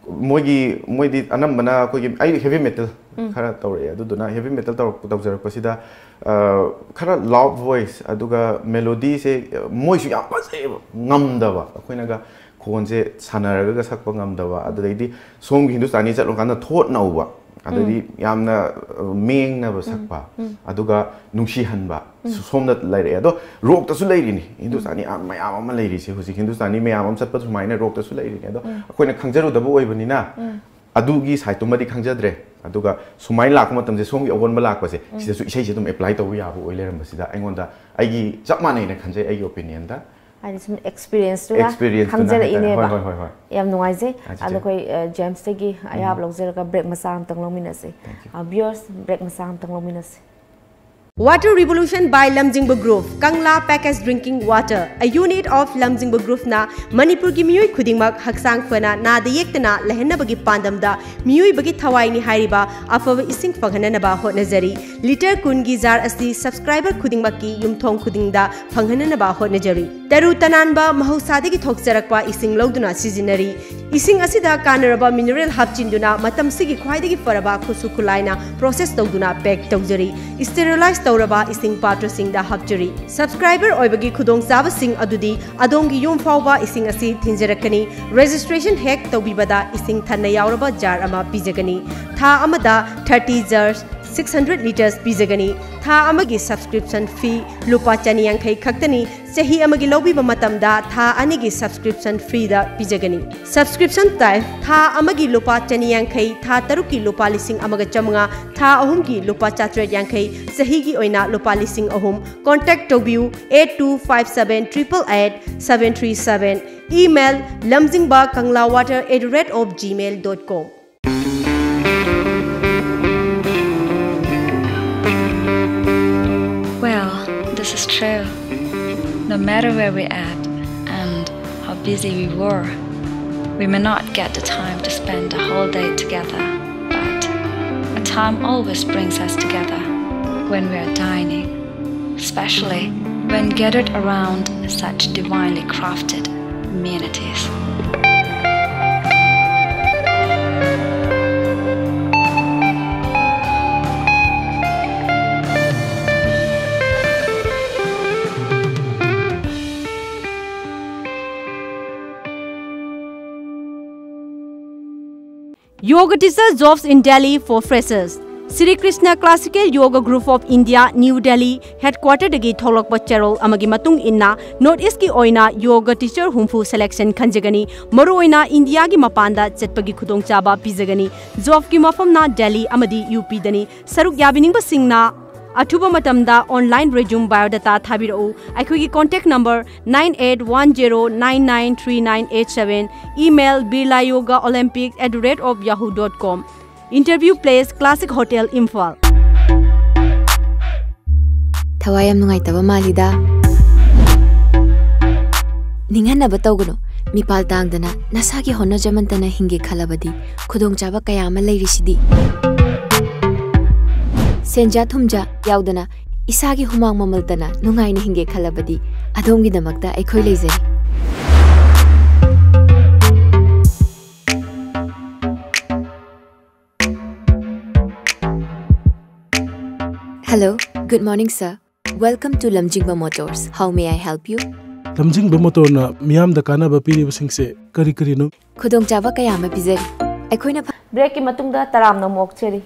ꯃꯣꯏꯒꯤ ꯃꯣꯏꯗꯤ ꯑꯅꯝꯕꯅ ꯑꯩꯈꯣꯏꯒꯤ, ꯑꯩ ꯍꯦꯚꯤ ꯃꯦꯇꯜ ꯈꯔ ꯇꯧꯔꯛꯑꯦ꯫ ꯑꯗꯨꯗꯨꯅ ꯍꯦꯚꯤ ꯃꯦꯇꯜ ꯇꯧꯔꯛ ꯇꯧꯖꯔꯛꯄꯁꯤꯗ, ꯑ, ꯈꯔ ꯂꯥꯎꯠ ꯚꯣꯏꯁ, ꯑꯗꯨꯒ ꯃꯦꯂꯣꯗꯤꯁꯦ, ꯑ, ꯃꯣꯏꯁꯨ ꯌꯥꯝ ꯐꯖꯩꯑꯕ, ꯉꯝꯗꯕ, ꯑꯩꯈꯣꯏꯅꯒ ꯈꯣꯟꯁꯦ ꯁꯥꯟꯅꯔꯒ ꯁꯛꯄ ꯉꯝꯗꯕ, ꯑꯗꯨꯗꯩꯗꯤ ꯁꯣꯝꯒꯤ ꯍꯤꯟꯗꯨꯁꯇꯥꯅꯤ ꯆꯠꯂꯨꯀꯥꯟꯗ ꯊꯣꯠ ꯅꯧꯕ, ꯑꯗꯩꯗꯤ ꯌꯥꯝꯅ, ꯑ, ꯃꯦꯡꯅꯕ ꯁꯛꯄ, ꯑꯗꯨꯒ ꯅꯨꯡꯁꯤꯍꯟꯕ, ꯁꯣꯝꯗ ꯂꯩꯔꯛꯑꯦ꯫ ꯑꯗꯣ ꯔꯣꯛꯇꯁꯨ ꯂꯩꯔꯤꯅꯤ, ꯍꯤꯟꯗꯨꯁꯇꯥꯅꯤ ꯃꯌꯥꯝ ꯑꯃ ꯂꯩꯔꯤꯁꯦ꯫ ꯍꯧꯖꯤꯛ ꯍꯤꯟꯗꯨꯁꯇꯥꯅꯤ ꯃꯌꯥꯝ ꯑꯃ ꯆꯠꯄ ꯁꯨꯃꯥꯏꯅ ꯔꯣꯛꯇꯁꯨ ꯂꯩꯔꯤꯅꯤ꯫ ꯑꯗꯣ ꯑꯩꯈꯣꯏꯅ ꯈꯪꯖꯔꯨꯗꯕ ꯑꯣꯏꯕꯅꯤꯅ ꯑꯗꯨꯒꯤ ꯁꯥꯏꯠꯇꯨꯃꯗꯤ ꯈꯪꯖꯗ꯭ꯔꯦ꯫ ꯑꯗꯨꯒ ꯁꯨꯃꯥꯏꯅ ꯂꯥꯛꯄ ꯃꯇꯝꯁꯦ ꯁꯣꯝꯒꯤ ꯑꯑꯣꯟꯕ ꯂꯥꯛꯄꯁꯦ, ꯁꯤꯗꯁꯨ ꯏꯁꯩꯁꯦ ꯑꯗꯨꯝ ꯑꯦꯄ꯭ꯂꯥꯏ ꯇꯧꯕ ꯌꯥꯕ ꯑꯣꯏ ꯂꯩꯔꯝꯕꯁꯤꯗ ꯑꯩꯉꯣꯟꯗ ꯑꯩꯒꯤ ꯆꯞ ꯃꯥꯟꯅꯩꯅ ꯈꯟꯖꯩ, ꯑꯩꯒꯤ ꯑꯣꯄꯤꯅꯤꯌꯟꯗ꯫ ꯍꯥꯏꯗꯤ ꯁꯨꯝ ꯑꯦꯛꯁꯄꯤꯔꯤꯌꯦꯟꯁꯇꯨꯅ ꯑꯦꯛꯁꯄꯤꯔꯤꯌꯦꯟꯁꯇꯨꯅ ꯍꯥꯏꯇꯥꯔꯦ꯫ ꯈꯪꯖꯔꯛꯏꯅꯦꯕ꯫ ꯍꯣꯏ, ꯍꯣꯏ, ꯍꯣꯏ, ꯍꯣꯏ꯫ ꯌꯥꯝ ꯅꯨꯡꯉꯥꯏꯖꯩ꯫ ꯑꯥ, ꯆꯤꯆꯦ꯫ ꯑꯗꯣ ꯑꯩꯈꯣꯏ ꯖꯦꯝꯁꯇꯒꯤ ꯑꯌꯥꯕ ꯂꯧꯖꯔꯒ ꯕ꯭ꯔꯦꯛ ꯃꯆꯥ ꯑꯝꯇꯪ ꯂꯧꯃꯤꯟꯅꯁꯦ꯫ Thank you. ꯚ꯭ꯌꯨꯌꯔꯁ, ꯕ꯭ꯔꯦꯛ ꯃꯆꯥ ꯑꯝꯇꯪ ꯂꯧꯃꯤꯟꯅꯁꯦ꯫ Water Revolution by Lamjingba Group, Kangla Package Drinking Water, a unit of Lamjingba Group ꯅ ꯃꯅꯤꯄꯨꯔꯒꯤ ꯃꯤꯑꯣꯏ ꯈꯨꯗꯤꯡꯃꯛ ꯍꯛꯆꯥꯡ ꯐꯅ ꯅꯥꯗ ꯌꯦꯛꯇꯅ ꯂꯩꯍꯟꯅꯕꯒꯤ ꯄꯥꯟꯗꯝꯗ ꯃꯤꯑꯣꯏꯕꯒꯤ ꯊꯋꯥꯏꯅꯤ ꯍꯥꯏꯔꯤꯕ ꯑꯐꯕ ꯏꯁꯤꯡ ꯐꯪꯍꯟꯅꯅꯕ ꯍꯣꯠꯅꯖꯔꯤ꯫ ꯂꯤꯇꯔ ꯀꯨꯟꯒꯤ ꯖꯥꯔ ꯑꯁꯤ ꯁꯕꯁꯀ꯭ꯔꯥꯏꯕꯔ ꯈꯨꯗꯤꯡꯃꯛꯀꯤ ꯌꯨꯝꯊꯣꯡ ꯈꯨꯗꯤꯡꯗ ꯐꯪꯍꯟꯅꯅꯕ ꯍꯣꯠꯅꯖꯔꯤ꯫ ꯇꯔꯨ ꯇꯅꯥꯟꯕ ꯃꯍꯧꯁꯥꯗꯒꯤ ꯊꯣꯛꯆꯔꯛꯄ ꯏꯁꯤꯡ ꯂꯧꯗꯨꯅ ꯁꯤꯖꯤꯟꯅꯔꯤ꯫ ꯏꯁꯤꯡ ꯑꯁꯤꯗ ꯀꯥꯟꯅꯔꯕ ꯃꯤꯅꯔꯦꯜ ꯍꯥꯞꯆꯤꯟꯗꯨꯅ ꯃꯇꯝꯁꯤꯒꯤ ꯈ꯭ꯋꯥꯏꯗꯒꯤ ꯐꯔꯕ ꯈꯨꯠꯁꯨ ꯈꯨꯠꯂꯥꯏꯅ ꯄ꯭ꯔꯣꯁꯦꯁ ꯇꯧꯗꯨꯅ ꯄꯦꯛ ꯇꯧꯖꯔꯤ꯫ ꯁ꯭ꯇꯦꯔꯤꯂꯥꯏꯖ ꯇꯧꯔꯕ ꯏꯁꯤꯡ ꯄꯥꯇ꯭ꯔꯁꯤꯡꯗ ꯍꯥꯞꯆꯔꯤ꯫ ꯁꯕꯁꯀ꯭ꯔꯥꯏꯕꯔ ꯑꯣꯏꯕꯒꯤ ꯈꯨꯗꯣꯡꯆꯥꯕꯁꯤꯡ ꯑꯗꯨꯗꯤ ꯑꯗꯣꯝꯒꯤ ꯌꯨꯝ ꯐꯥꯎꯕ ꯏꯁꯤꯡ ꯑꯁꯤ ꯊꯤꯟꯖꯔꯛꯀꯅꯤ꯫ ꯔꯦꯖꯤꯁꯇ꯭ꯔꯦꯁꯟ ꯍꯦꯛ ꯇꯧꯕꯤꯕꯗ ꯏꯁꯤꯡ ꯊꯟꯅ ꯌꯥꯎꯔꯕ ꯖꯥꯔ ꯑꯃ ꯄꯤꯖꯒꯅꯤ꯫ ꯊꯥ ꯑꯃꯗ thirty jar six hundred liters ꯄꯤꯖꯒꯅꯤ꯫ ꯊꯥ ꯑꯃꯒꯤ subscription fee ꯂꯨꯄꯥ ꯆꯅꯤ ꯌꯥꯡꯈꯩ ꯈꯛꯇꯅꯤ꯫ ꯆꯍꯤ ꯑꯃꯒꯤ ꯂꯧꯕꯤꯕ ꯃꯇꯝꯗ ꯊꯥ ꯑꯅꯤꯒꯤ subscription freeꯗ ꯄꯤꯖꯒꯅꯤ꯫ Subscription type: ꯊꯥ ꯑꯃꯒꯤ ꯂꯨꯄꯥ ꯆꯅꯤ ꯌꯥꯡꯈꯩ, ꯊꯥ ꯇꯔꯨꯛꯀꯤ ꯂꯨꯄꯥ ꯂꯤꯁꯤꯡ ꯑꯃꯒ ꯆꯥꯃꯉꯥ, ꯊꯥ ꯑꯍꯨꯝꯒꯤ ꯂꯨꯄꯥ ꯆꯥꯇ꯭ꯔꯦꯠ ꯌꯥꯡꯈꯩ, ꯆꯍꯤꯒꯤ ꯑꯣꯏꯅ ꯂꯨꯄꯥ ꯂꯤꯁꯤꯡ ꯑꯍꯨꯝ꯫ Contact ꯇꯧꯕꯤꯌꯨ eight two five seven triple eight seven three seven. Email: lamjingba kangla water at the rate of gmail dot com. Well, this is true. No matter where we at and how busy we were, we may not get the time to spend the whole day together. But a time always brings us together when we are dining, especially when gathered around such divinely crafted amenities. Yoga teacher jobs in Delhi for freshers. Sri Krishna Classical Yoga Group of India, New Delhi headquarterꯗꯒꯤ ꯊꯣꯛꯂꯛꯄ ꯆꯦꯔꯣꯜ ꯑꯃꯒꯤ ꯃꯇꯨꯡ ꯏꯟꯅ, North Eastꯀꯤ ꯑꯣꯏꯅ yoga teacher ꯍꯨꯝꯐꯨ selection ꯈꯟꯖꯒꯅꯤ꯫ ꯃꯔꯨꯑꯣꯏꯅ ꯏꯟꯗꯤꯌꯥꯒꯤ ꯃꯄꯥꯟꯗ ꯆꯠꯄꯒꯤ ꯈꯨꯗꯣꯡꯆꯥꯕ ꯄꯤꯖꯒꯅꯤ꯫ Jobꯀꯤ ꯃꯐꯝꯅ Delhi ꯑꯃꯗꯤ UPꯗꯅꯤ꯫ ꯁꯔꯨꯛ ꯌꯥꯕꯤꯅꯤꯡꯕꯁꯤꯡꯅ ꯑꯊꯨꯕ ꯃꯇꯝꯗ online resume, biodata ꯊꯥꯕꯤꯔꯛꯎ꯫ ꯑꯩꯈꯣꯏꯒꯤ contact number nine eight one zero nine nine three nine eight seven, email birla yoga olympics at the rate of yahoo dot com. Interview place: Classic Hotel, Imphal. ꯊꯋꯥꯏ ꯌꯥꯝ ꯅꯨꯡꯉꯥꯏꯇꯕ ꯃꯥꯜꯂꯤꯗ꯫ ꯅꯤꯡꯍꯟꯅꯕ ꯇꯧꯒꯅꯨ꯫ ꯃꯤꯄꯥꯜ ꯇꯥꯡꯗꯅ ꯅꯁꯥꯒꯤ ꯍꯣꯠꯅꯖꯃꯟꯇꯅ ꯍꯤꯡꯒꯦ ꯈꯜꯂꯕꯗꯤ ꯈꯨꯗꯣꯡꯆꯥꯕ ꯀꯌꯥ ꯑꯃ ꯂꯩꯔꯤꯁꯤꯗꯤ꯫ ꯁꯦꯟꯖꯥ ꯊꯨꯝꯖꯥ ꯌꯥꯎꯗꯅ ꯏꯁꯥꯒꯤ ꯍꯨꯃꯥꯡ ꯃꯃꯜꯇꯅ ꯅꯨꯡꯉꯥꯏꯅ ꯍꯤꯡꯒꯦ ꯈꯜꯂꯕꯗꯤ ꯑꯗꯣꯝꯒꯤꯗꯃꯛꯇ ꯑꯩꯈꯣꯏ ꯂꯩꯖꯔꯤ꯫ Hello, good morning, sir. Welcome to Lamjingba Motors. How may I help you? ꯂꯝꯖꯤꯡꯕ ꯃꯣꯇꯣꯔꯅ ꯃꯤꯌꯥꯝꯗ ꯀꯥꯟꯅꯕ ꯄꯤꯔꯤꯕꯁꯤꯡꯁꯦ ꯀꯔꯤ ꯀꯔꯤꯅꯣ? ꯈꯨꯗꯣꯡꯆꯥꯕ ꯀꯌꯥ ꯑꯃ ꯄꯤꯖꯔꯤ꯫ ꯑꯩꯈꯣꯏꯅ ꯐ- ꯕ꯭ꯔꯦꯛꯀꯤ ꯃꯇꯨꯡꯗ ꯇꯔꯥꯝꯅ ꯑꯃꯨꯛ ꯑꯣꯛꯆꯔꯤ꯫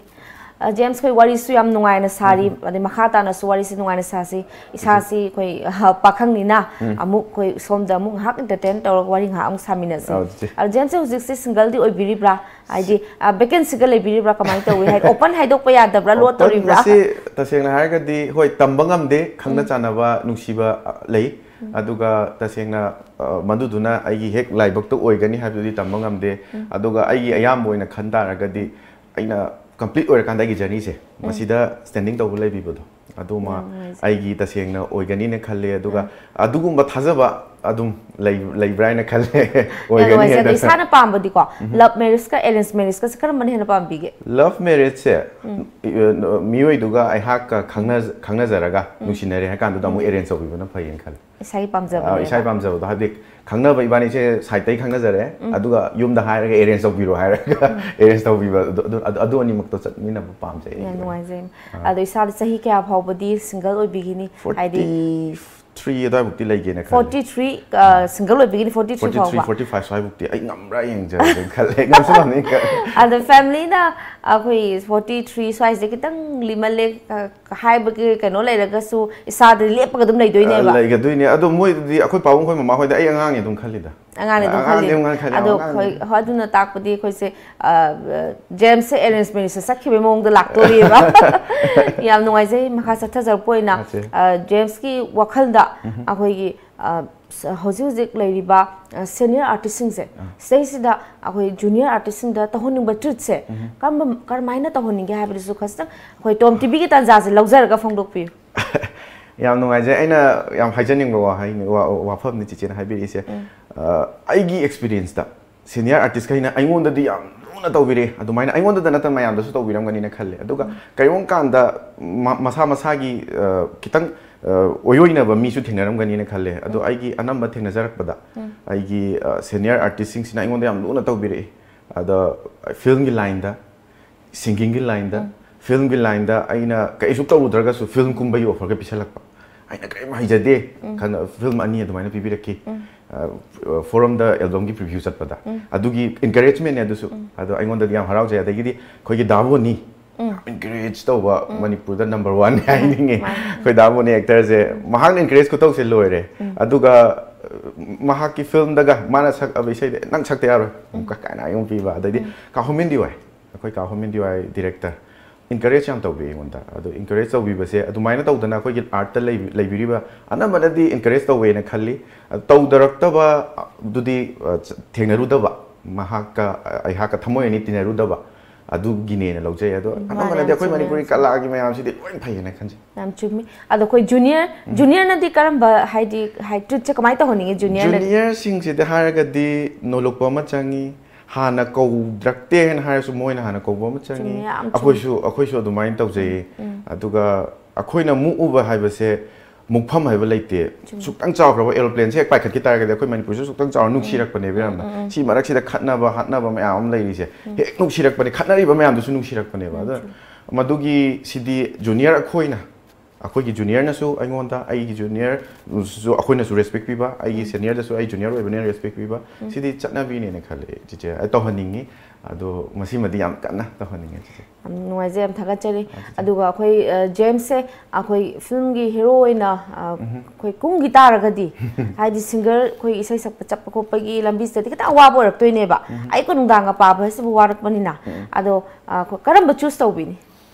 ꯑ, ꯖꯦꯝꯁ, ꯑꯩꯈꯣꯏ ꯋꯥꯔꯤꯁꯨ ꯌꯥꯝ ꯅꯨꯡꯉꯥꯏꯅ ꯁꯥꯔꯤ, ꯑꯗꯩ ꯃꯈꯥ ꯇꯥꯅꯁꯨ ꯋꯥꯔꯤꯁꯤ ꯅꯨꯡꯉꯥꯏꯅ ꯁꯥꯁꯤ꯫ ꯏꯁꯥꯁꯤ ꯑꯩꯈꯣꯏ, ꯑ, ꯄꯥꯈꯪꯅꯤꯅ ꯑꯃꯨꯛ ꯑꯩꯈꯣꯏ ꯁꯣꯝꯗ ꯑꯃꯨꯛ ꯉꯥꯏꯍꯥꯛ entertain ꯇꯧꯔꯒ ꯋꯥꯔꯤ ꯉꯥꯏꯍꯥꯛ ꯑꯃꯨꯛ ꯁꯥꯃꯤꯟꯅꯁꯤ꯫ ꯑꯧ, ꯆꯦ꯫ ꯑ, ꯖꯦꯝꯁꯁꯦ ꯍꯧꯖꯤꯛꯁꯦ single ꯗꯤ ꯑꯣꯏꯕꯤꯔꯤꯕ꯭ꯔꯥ? ꯍꯥꯏꯗꯤ, ꯑ, vacancy ꯒ ꯂꯩꯕꯤꯔꯤꯕ꯭ꯔꯥ? ꯀꯃꯥꯏꯅ ꯇꯧꯏ? ꯍꯥꯏꯗꯤ open ꯍꯥꯏꯗꯣꯛꯄ ꯌꯥꯗꯕ꯭ꯔꯥ? Load open ꯇꯧꯔꯤꯕ꯭ꯔꯥ? ꯃꯁꯤ ꯇꯁꯦꯡꯅ ꯍꯥꯏꯔꯒꯗꯤ, ꯍꯣꯏ, ꯇꯝꯕ ꯉꯝꯗꯦ꯫ ꯈꯪꯅ ꯎꯝ꯫ ꯆꯥꯟꯅꯕ, ꯅꯨꯡꯁꯤꯕ, ꯑ, ꯂꯩ꯫ ꯎꯝ꯫ ꯑꯗꯨꯒ ꯇꯁꯦꯡꯅ, ꯑ, ꯃꯗꯨꯗꯨꯅ ꯑꯩꯒꯤ ꯍꯦꯛ ꯂꯥꯏꯕꯛꯇ ꯑꯣꯏꯒꯅꯤ ꯍꯥꯏꯕꯗꯨꯗꯤ ꯇꯝꯕ ꯉꯝꯗꯦ꯫ ꯎꯝ꯫ ꯑꯗꯨꯒ ꯑꯩꯒꯤ ꯑꯌꯥꯝꯕ ꯑꯣꯏꯅ ꯈꯟ ꯇꯥꯔꯒꯗꯤ, ꯑꯩꯅ complete ꯑꯣꯏꯔꯀꯥꯟꯗ ꯑꯩꯒꯤ journey ꯁꯦ, ꯎꯝ꯫ ꯃꯁꯤꯗ standing ꯇꯧꯕ ꯂꯩꯕꯤꯕꯗꯣ, ꯑꯗꯨꯃ ꯌꯥꯝ ꯅꯨꯡꯉꯥꯏꯖꯩ꯫ ꯑꯩꯒꯤ ꯇꯁꯦꯡꯅ ꯑꯣꯏꯒꯅꯤꯅ ꯈꯜꯂꯦ꯫ ꯑꯗꯨꯒ ꯎꯝ꯫ ꯑꯗꯨꯒꯨꯝꯕ ꯊꯥꯖꯕ ꯑꯗꯨꯝ ꯂꯩ-, ꯂꯩꯕ꯭ꯔꯥ ꯍꯥꯏꯅ ꯈꯜꯂꯦ꯫ ꯌꯥꯝ ꯑꯣꯏꯒꯅꯤ ꯅꯨꯡꯉꯥꯏꯖꯩ꯫ ꯑꯗꯣ ꯍꯥꯏꯅ ꯏꯁꯥꯅ ꯈꯜꯂꯦ꯫ ꯄꯥꯝꯕꯗꯤꯀꯣ, ꯎꯝ꯫ Love marriage ꯀ arrange marriage ꯀꯁꯦ ꯀꯔꯝꯕꯅ ꯍꯦꯟꯅ ꯄꯥꯝꯕꯤꯒꯦ? Love marriage ꯁꯦ, ꯎꯝ꯫ ꯏ-, ꯑ, ꯃꯤꯑꯣꯏꯗꯨꯒ ꯑꯩꯍꯥꯛꯀ ꯈꯪꯅ-, ꯈꯪꯅꯖꯔꯒ ꯎꯝ꯫ ꯅꯨꯡꯁꯤꯅꯔꯦ ꯍꯥꯏ ꯀꯥꯟꯗꯨꯗ ꯑꯃꯨꯛ ꯎꯝ꯫ Arrange ꯇꯧꯕꯤꯕꯅ ꯐꯩꯌꯦꯅ ꯈꯜꯂꯦ꯫ ꯏꯁꯥꯒꯤ ꯄꯥꯝꯖꯕꯅꯦꯕ꯫ ꯑ, ꯏꯁꯥꯒꯤ ꯄꯥꯝꯖꯕꯗꯣ, ꯍꯥꯏꯕꯗꯤ ꯈꯪꯅꯕ ꯏꯕꯥꯅꯤꯁꯦ side ꯇꯩ ꯈꯪꯅꯖꯔꯦ, ꯎꯝ꯫ ꯑꯗꯨꯒ ꯌꯨꯝꯗ ꯍꯥꯏꯔꯒ arrange ꯇꯧꯕꯤꯔꯣ ꯍꯥꯏꯔꯒ ꯎꯝ꯫ Arrange ꯇꯧꯕꯤꯕ, ꯑꯗꯨ, ꯑꯗꯨ, ꯑꯗꯨ, ꯑꯗꯨ ꯑꯅꯤꯃꯛꯇꯣ ꯆꯠꯃꯤꯟꯅꯕ ꯄꯥꯝꯖꯩ ꯑꯩꯒꯤ ꯌꯥꯝ ꯑꯣꯏꯅ꯫ ꯅꯨꯡꯉꯥꯏꯖꯩ꯫ ꯑꯥ꯫ ꯑꯗꯣ ꯏꯁꯥꯗ ꯆꯍꯤ ꯀꯌꯥ ꯐꯥꯎꯕꯗꯤ single ꯑꯣꯏꯕꯤꯒꯤꯅꯤ? ꯍꯥꯏꯗꯤ forty three ꯑꯗꯨꯋꯥꯏꯃꯨꯛꯇꯤ ꯂꯩꯒꯦꯅ ꯈꯜꯂꯦ꯫ Forty three, ꯑ, single ꯑꯣꯏꯕꯤꯒꯤꯅꯤ, forty three forty three, ꯐꯥꯎꯕ? Forty five ꯁ꯭ꯋꯥꯏꯃꯨꯛꯇꯤ ꯑꯩ ꯉꯝꯕ꯭ꯔꯥ ꯌꯦꯡꯖꯔꯒꯦꯅ ꯈꯜꯂꯦ꯫ ꯉꯝꯁꯨ ꯉꯝꯅꯤ ꯈꯜꯂꯦ꯫ ꯑꯗꯣ family ꯅ ꯑꯩꯈꯣꯏ forty three ꯁ꯭ꯋꯥꯏꯁꯦ ꯈꯤꯇꯪ ꯂꯤꯃꯜꯂꯦ, ꯑ, ꯍꯥꯏꯕꯒꯤ ꯀꯩꯅꯣ ꯂꯩꯔꯒꯁꯨ ꯏꯁꯥꯗ ꯂꯦꯞꯄꯒ ꯑꯗꯨꯝ ꯑ, ꯂꯩꯗꯣꯏꯅꯦꯕ꯫ ꯂꯩꯒꯗꯣꯏꯅꯦ꯫ ꯑꯗꯣ ꯃꯣꯏꯗꯤ, ꯑꯩꯈꯣꯏ ꯄꯥꯕꯨꯡ, ꯑꯩꯈꯣꯏ ꯃꯃꯥ ꯍꯣꯏꯗꯤ ꯑꯩ ꯑꯉꯥꯡꯅꯦ ꯑꯗꯨꯝ ꯈꯜꯂꯤꯗ꯫ ꯑꯉꯥꯡꯅꯦ ꯑꯗꯨꯝ ꯑꯉꯥꯡꯅꯦ ꯈꯜꯂꯤ꯫ ꯑꯗꯨꯝ ꯈꯜꯂꯤ, ꯑꯗꯣ ꯑꯉꯥꯡꯅꯦ꯫ ꯍꯣꯏ, ꯍꯣꯏ, ꯑꯗꯨꯅ ꯇꯥꯛꯄꯗꯤ ꯑꯩꯈꯣꯏꯁꯦ, ꯑ, ꯖꯦꯝꯁꯁꯦ arrange marriage ꯁꯦ ꯆꯠꯈꯤꯕꯒꯤ ꯃꯑꯣꯡꯗ ꯂꯥꯛꯇꯣꯔꯤꯕ꯫ ꯌꯥꯝ ꯅꯨꯡꯉꯥꯏꯖꯩ꯫ ꯃꯈꯥ ꯆꯠꯊꯖꯔꯛꯄ ꯑꯣꯏꯅ, ꯑꯥ, ꯆꯦ꯫ ꯑ, ꯖꯦꯝꯁꯀꯤ ꯋꯥꯈꯜꯗ ꯎꯝꯍꯨꯝ꯫ ꯑꯩꯈꯣꯏꯒꯤ, ꯑ, ꯁ-, ꯍꯧꯖꯤꯛ ꯍꯧꯖꯤꯛ ꯂꯩꯔꯤꯕ, ꯑ, senior artist ꯁꯤꯡꯁꯦ, ꯑꯥ꯫ ꯁꯤꯗꯩꯁꯤꯗ ꯑꯩꯈꯣꯏ junior artist ꯁꯤꯡꯗ ꯇꯧꯍꯟꯅꯤꯡꯕ treat ꯁꯦ ꯎꯝꯍꯨꯝ꯫ ꯀꯔꯝꯕ, ꯀꯔꯝꯍꯥꯏꯅ ꯇꯧꯍꯟꯅꯤꯡꯒꯦ ꯍꯥꯏꯕꯗꯨꯁꯨ ꯈꯖꯤꯛꯇꯪ ꯑꯩꯈꯣꯏ ꯇꯣꯝ ꯇꯤꯚꯤꯒꯤ ꯇꯥꯟꯖꯥꯁꯦ ꯂꯧꯖꯔꯒ ꯐꯣꯡꯗꯣꯛꯄꯤꯌꯨ꯫ ꯌꯥꯝ ꯅꯨꯡꯉꯥꯏꯖꯩ꯫ ꯑꯩꯅ ꯌꯥꯝ ꯍꯥꯏꯖꯅꯤꯡꯕ ꯋꯥꯍꯩꯅꯤ, ꯋꯥ-, ꯋꯥꯐꯝꯅꯤ ꯆꯤꯆꯦꯅ ꯍꯥꯏꯕꯤꯔꯛꯏꯁꯦ꯫ ꯎꯝ꯫ ꯑ, ꯑꯩꯒꯤ experience ꯇ senior artist ꯈꯩꯅ ꯑꯩꯉꯣꯟꯗꯗꯤ ꯌꯥꯝ ꯂꯨꯅ ꯇꯧꯕꯤꯔꯛꯑꯦ, ꯑꯗꯨꯃꯥꯏꯅ ꯑꯩꯉꯣꯟꯗꯗ ꯅꯠꯇꯅ ꯃꯌꯥꯝꯗꯁꯨ ꯇꯧꯕꯤꯔꯝꯒꯅꯤꯅ ꯈꯜꯂꯦ꯫ ꯑꯗꯨꯒ ꯎꯝ꯫ ꯀꯔꯤꯒꯨꯝꯕ ꯀꯥꯟꯗ ꯃ-, ꯃꯁꯥ ꯃꯁꯥꯒꯤ, ꯑ, ꯈꯤꯇꯪ, ꯑ, ꯑꯣꯏꯔꯣꯏꯅꯕ ꯃꯤꯁꯨ ꯊꯦꯡꯅꯔꯝꯒꯅꯤꯅ ꯈꯜꯂꯦ꯫ ꯑꯗꯣ ꯎꯝ꯫ ꯑꯩꯒꯤ ꯑꯅꯝꯕ ꯊꯦꯡꯅꯖꯔꯛꯄꯗ ꯎꯝ꯫ ꯑꯩꯒꯤ, ꯑ, senior artist ꯁꯤꯡꯁꯤꯅ ꯑꯩꯉꯣꯟꯗ ꯌꯥꯝ ꯂꯨꯅ ꯇꯧꯕꯤꯔꯛꯏ꯫ ꯑꯗꯣ film ꯒꯤ line ꯗ, singing ꯒꯤ line ꯗ, ꯎꯝ꯫ Film ꯒꯤ line ꯗ ꯑꯩꯅ ꯀꯩꯁꯨ ꯇꯧꯔꯨꯗ꯭ꯔꯒꯁꯨ film ꯀꯨꯝꯕꯒꯤ offer ꯒ ꯄꯤꯁꯜꯂꯛꯄ꯫ ꯑꯩꯅ ꯀꯔꯤꯝ ꯍꯩꯖꯗꯦ꯫ ꯎꯝ꯫ ꯈꯟ-, film ꯑꯅꯤ ꯑꯗꯨꯃꯥꯏꯅ ꯄꯤꯕꯤꯔꯛꯈꯤ꯫ ꯎꯝ꯫ ꯑ, forum ꯗ album ꯒꯤ preview ꯆꯠꯄꯗ꯫ ꯎꯝ꯫ ꯑꯗꯨꯒꯤ encouragement ꯅꯦ ꯑꯗꯨꯁꯨ꯫ ꯎꯝ꯫ ꯑꯗꯣ ꯑꯩꯉꯣꯟꯗꯗꯤ ꯌꯥꯝ ꯍꯔꯥꯎꯖꯩ꯫ ꯑꯗꯒꯤꯗꯤ ꯑꯩꯈꯣꯏꯒꯤ ꯗꯥ ꯕꯣꯅꯤ, ꯎꯝ꯫ ꯏꯟꯀꯔꯦꯖ ꯇꯧꯕ ꯃꯅꯤꯄꯨꯔꯗ ꯅꯝꯕꯔ ꯋꯥꯟꯅꯤ ꯍꯥꯏꯅꯤꯡꯉꯤ꯫ ꯑꯩꯈꯣꯏ ꯗꯥ ꯃꯣꯅꯤ ꯑꯦꯛꯇꯔꯁꯦ, ꯃꯍꯥꯛꯅ ꯏꯟꯀꯔꯦꯖ ꯈꯨꯇꯧꯁꯦ ꯂꯣꯏꯔꯦ꯫ ꯑꯗꯨꯒ ꯑ, ꯃꯍꯥꯛꯀꯤ ꯐꯤꯂꯝꯗꯒ ꯃꯥꯅ ꯁꯛꯑꯕ ꯏꯁꯩꯗ "ꯅꯪ ꯁꯛꯇ ꯌꯥꯔꯣꯏ" ꯑꯃꯨꯛꯀ ꯀꯥꯏꯅ ꯑꯃꯨꯛ ꯄꯤꯕ, ꯑꯗꯩꯗꯤ ꯀꯥ ꯍꯣꯃꯤꯟ ꯗꯤꯋꯥꯏ, ꯑꯩꯈꯣꯏ ꯀꯥ ꯍꯣꯃꯤꯟ ꯗꯤꯋꯥꯏ ꯗꯤꯔꯦꯛꯇꯔ ꯏꯟꯀꯔꯦꯖ ꯌꯥꯝ ꯇꯧꯕꯤ ꯑꯩꯉꯣꯟꯗ꯫ ꯑꯗꯣ ꯏꯟꯀꯔꯦꯖ ꯇꯧꯕꯤꯕꯁꯦ ꯑꯗꯨꯃꯥꯏꯅ ꯇꯧꯗꯅ ꯑꯩꯈꯣꯏꯒꯤ ꯑꯥꯔꯠꯇ ꯂꯩꯕꯤ-, ꯂꯩꯕꯤꯔꯤꯕ ꯑꯅꯝꯕꯅꯗꯤ ꯏꯟꯀꯔꯦꯖ ꯇꯧꯋꯦꯅ ꯈꯜꯂꯤ꯫ ꯑ, ꯇꯧꯗꯔꯛꯇꯕ, ꯑ, ꯗꯨꯗꯤ, ꯑ, ꯆ-, ꯊꯦꯡꯅꯔꯨꯗꯕ, ꯃꯍꯥꯛꯀ, ꯑ, ꯑꯩꯍꯥꯛꯀ ꯊꯃꯣꯏ ꯑꯅꯤ ꯇꯤꯟꯅꯔꯨꯗꯕ ꯑꯗꯨꯒꯤꯅꯦꯅ ꯂꯧꯖꯩ꯫ ꯑꯗꯣ ꯃꯥꯅꯦ, ꯑꯅꯝꯕꯅꯗꯤ ꯌꯥꯝ ꯑꯩꯈꯣꯏ ꯆꯨꯝꯃꯦ, ꯃꯅꯤꯄꯨꯔꯒꯤ ꯌꯥꯝ ꯆꯨꯝꯃꯦ꯫ ꯀꯂꯥꯒꯤ ꯃꯌꯥꯝꯁꯤꯗꯤ ꯂꯣꯏ ꯐꯩꯌꯦꯅ ꯈꯟꯖꯩ꯫ ꯌꯥꯝ ꯆꯨꯝꯃꯤ꯫ ꯑꯗꯣ ꯑꯩꯈꯣꯏ ꯖꯨꯅꯤꯌꯔ, ꯖꯨꯅꯤꯌꯔꯅꯗꯤ ꯀꯔꯝꯕ, ꯍꯥꯏꯗꯤ, ꯍꯥꯏ, ꯇ꯭ꯔꯤꯠꯁꯦ ꯀꯃꯥꯏꯅ ꯇꯧꯍꯟꯅꯤꯡꯉꯤ ꯖꯨꯅꯤꯌꯔꯅꯗꯤ? ꯖꯨꯅꯤꯌꯔꯁꯤꯡꯁꯤꯗ ꯍꯥꯏꯔꯒꯗꯤ ꯅꯣꯂꯨꯛꯄ ꯑꯃ ꯆꯪꯉꯤ, ꯍꯥꯟꯅ ꯀꯧꯗ꯭ꯔꯛꯇꯦ ꯍꯥꯏꯅ ꯍꯥꯏꯔꯁꯨ ꯃꯣꯏꯅ ꯍꯥꯟꯅ ꯀꯧꯕ ꯑꯃ ꯆꯪꯉꯤ꯫ ꯆꯨꯝꯃꯤ, ꯌꯥꯝ ꯆꯨꯝꯃꯤ꯫ ꯑꯩꯈꯣꯏꯁꯨ, ꯑꯩꯈꯣꯏꯁꯨ ꯑꯗꯨꯃꯥꯏꯅ ꯇꯧꯖꯩꯌꯦ꯫ ꯑꯗꯨꯒ ꯑꯩꯈꯣꯏꯅ ꯃꯨꯛꯎꯕ ꯍꯥꯏꯕꯁꯦ ꯃꯨꯛꯐꯝ ꯍꯥꯏꯕ ꯂꯩꯇꯦ꯫ ꯆꯨꯝꯃꯤ꯫ ꯁꯨꯛꯇꯪ ꯆꯥꯎꯈ꯭ꯔꯕ ꯑꯦꯔꯣꯄ꯭ꯂꯦꯟꯁꯦ ꯍꯦꯛ ꯄꯥꯏꯈꯠꯈꯤ ꯇꯥꯔꯒꯗꯤ ꯑꯩꯈꯣꯏ ꯃꯅꯤꯄꯨꯔꯁꯨ ꯁꯨꯛꯇꯪ ꯆꯥꯎꯔ ꯅꯨꯡꯁꯤꯔꯛꯄꯅꯦꯕ ꯌꯥꯝꯅ꯫ ꯁꯤ ꯃꯔꯛꯁꯤꯗ ꯈꯠꯅꯕ ꯍꯥꯠꯅꯕ ꯃꯌꯥꯝ ꯑꯃ ꯂꯩꯔꯤꯁꯦ ꯍꯦꯛ ꯅꯨꯡꯁꯤꯔꯛꯄꯅꯦ, ꯈꯠꯅꯔꯤꯕ ꯃꯌꯥꯝꯗꯨꯁꯨ ꯅꯨꯡꯁꯤꯔꯛꯄꯅꯦꯕ꯫ ꯑꯗ ꯆꯨꯝꯃꯤ꯫ ꯃꯗꯨꯒꯤ ꯁꯤꯗꯤ ꯖꯨꯅꯤꯌꯔ ꯑꯩꯈꯣꯏꯅ, ꯑꯩꯈꯣꯏꯒꯤ ꯖꯨꯅꯤꯌꯔꯅꯁꯨ ꯑꯩꯉꯣꯟꯗ, ꯑꯩꯒꯤ ꯖꯨꯅꯤꯌꯔꯁꯨ ꯑꯩꯈꯣꯏꯅꯁꯨ ꯔꯦꯁꯄꯦꯛ ꯄꯤꯕ, ꯑꯩꯒꯤ ꯁꯦꯅꯤꯌꯔꯗꯁꯨ ꯑꯩ ꯖꯨꯅꯤꯌꯔ ꯑꯣꯏꯕꯅꯤꯅ ꯔꯦꯁꯄꯦꯛ ꯄꯤꯕ, ꯁꯤꯗꯤ ꯆꯠꯅꯕꯤꯅꯦꯅ ꯈꯜꯂꯦ ꯆꯤꯆꯦ꯫ ꯑꯩ ꯇꯧꯍꯟꯅꯤꯡꯉꯤ꯫ ꯑꯗꯣ ꯃꯁꯤꯃꯗꯤ ꯌꯥꯝ ꯀꯟꯅ ꯇꯧꯍꯟꯅꯤꯡꯉꯦ ꯆꯤꯆꯦ꯫ ꯌꯥꯝ ꯅꯨꯡꯉꯥꯏꯖꯩ, ꯌꯥꯝ ꯊꯥꯒꯠꯆꯔꯤ꯫ ꯑꯗꯨꯒ ꯑꯩꯈꯣꯏ, ꯑ, ꯖꯦꯝꯁꯁꯦ ꯑꯩꯈꯣꯏ ꯐꯤꯂꯝꯒꯤ ꯍꯦꯔꯣ ꯑꯣꯏꯅ, ꯑ, ꯑꯩꯈꯣꯏ ꯀꯨꯝꯈꯤ ꯇꯥꯔꯒꯗꯤ, ꯍꯥꯏꯗꯤ ꯁꯤꯡꯒꯔ ꯑꯩꯈꯣꯏ ꯏꯁꯩ ꯁꯛꯄ ꯆꯠꯄ ꯈꯣꯠꯄꯒꯤ ꯂꯝꯕꯤꯁꯤꯗꯗꯤ ꯈꯤꯇꯪ ꯑꯋꯥꯕ ꯑꯣꯏꯔꯛꯇꯣꯏꯅꯦꯕ꯫ ꯑꯌꯨꯛꯀ ꯅꯨꯡꯗꯥꯡꯒ ꯄꯥꯕ ꯍꯥꯏꯁꯤꯕꯨ ꯋꯥꯔꯛꯄꯅꯤꯅ꯫ ꯑꯗꯣ, ꯑ, ꯑꯩꯈꯣꯏ ꯀꯔꯝꯕ ꯆꯨꯁ ꯇꯧꯕꯤꯅꯤ?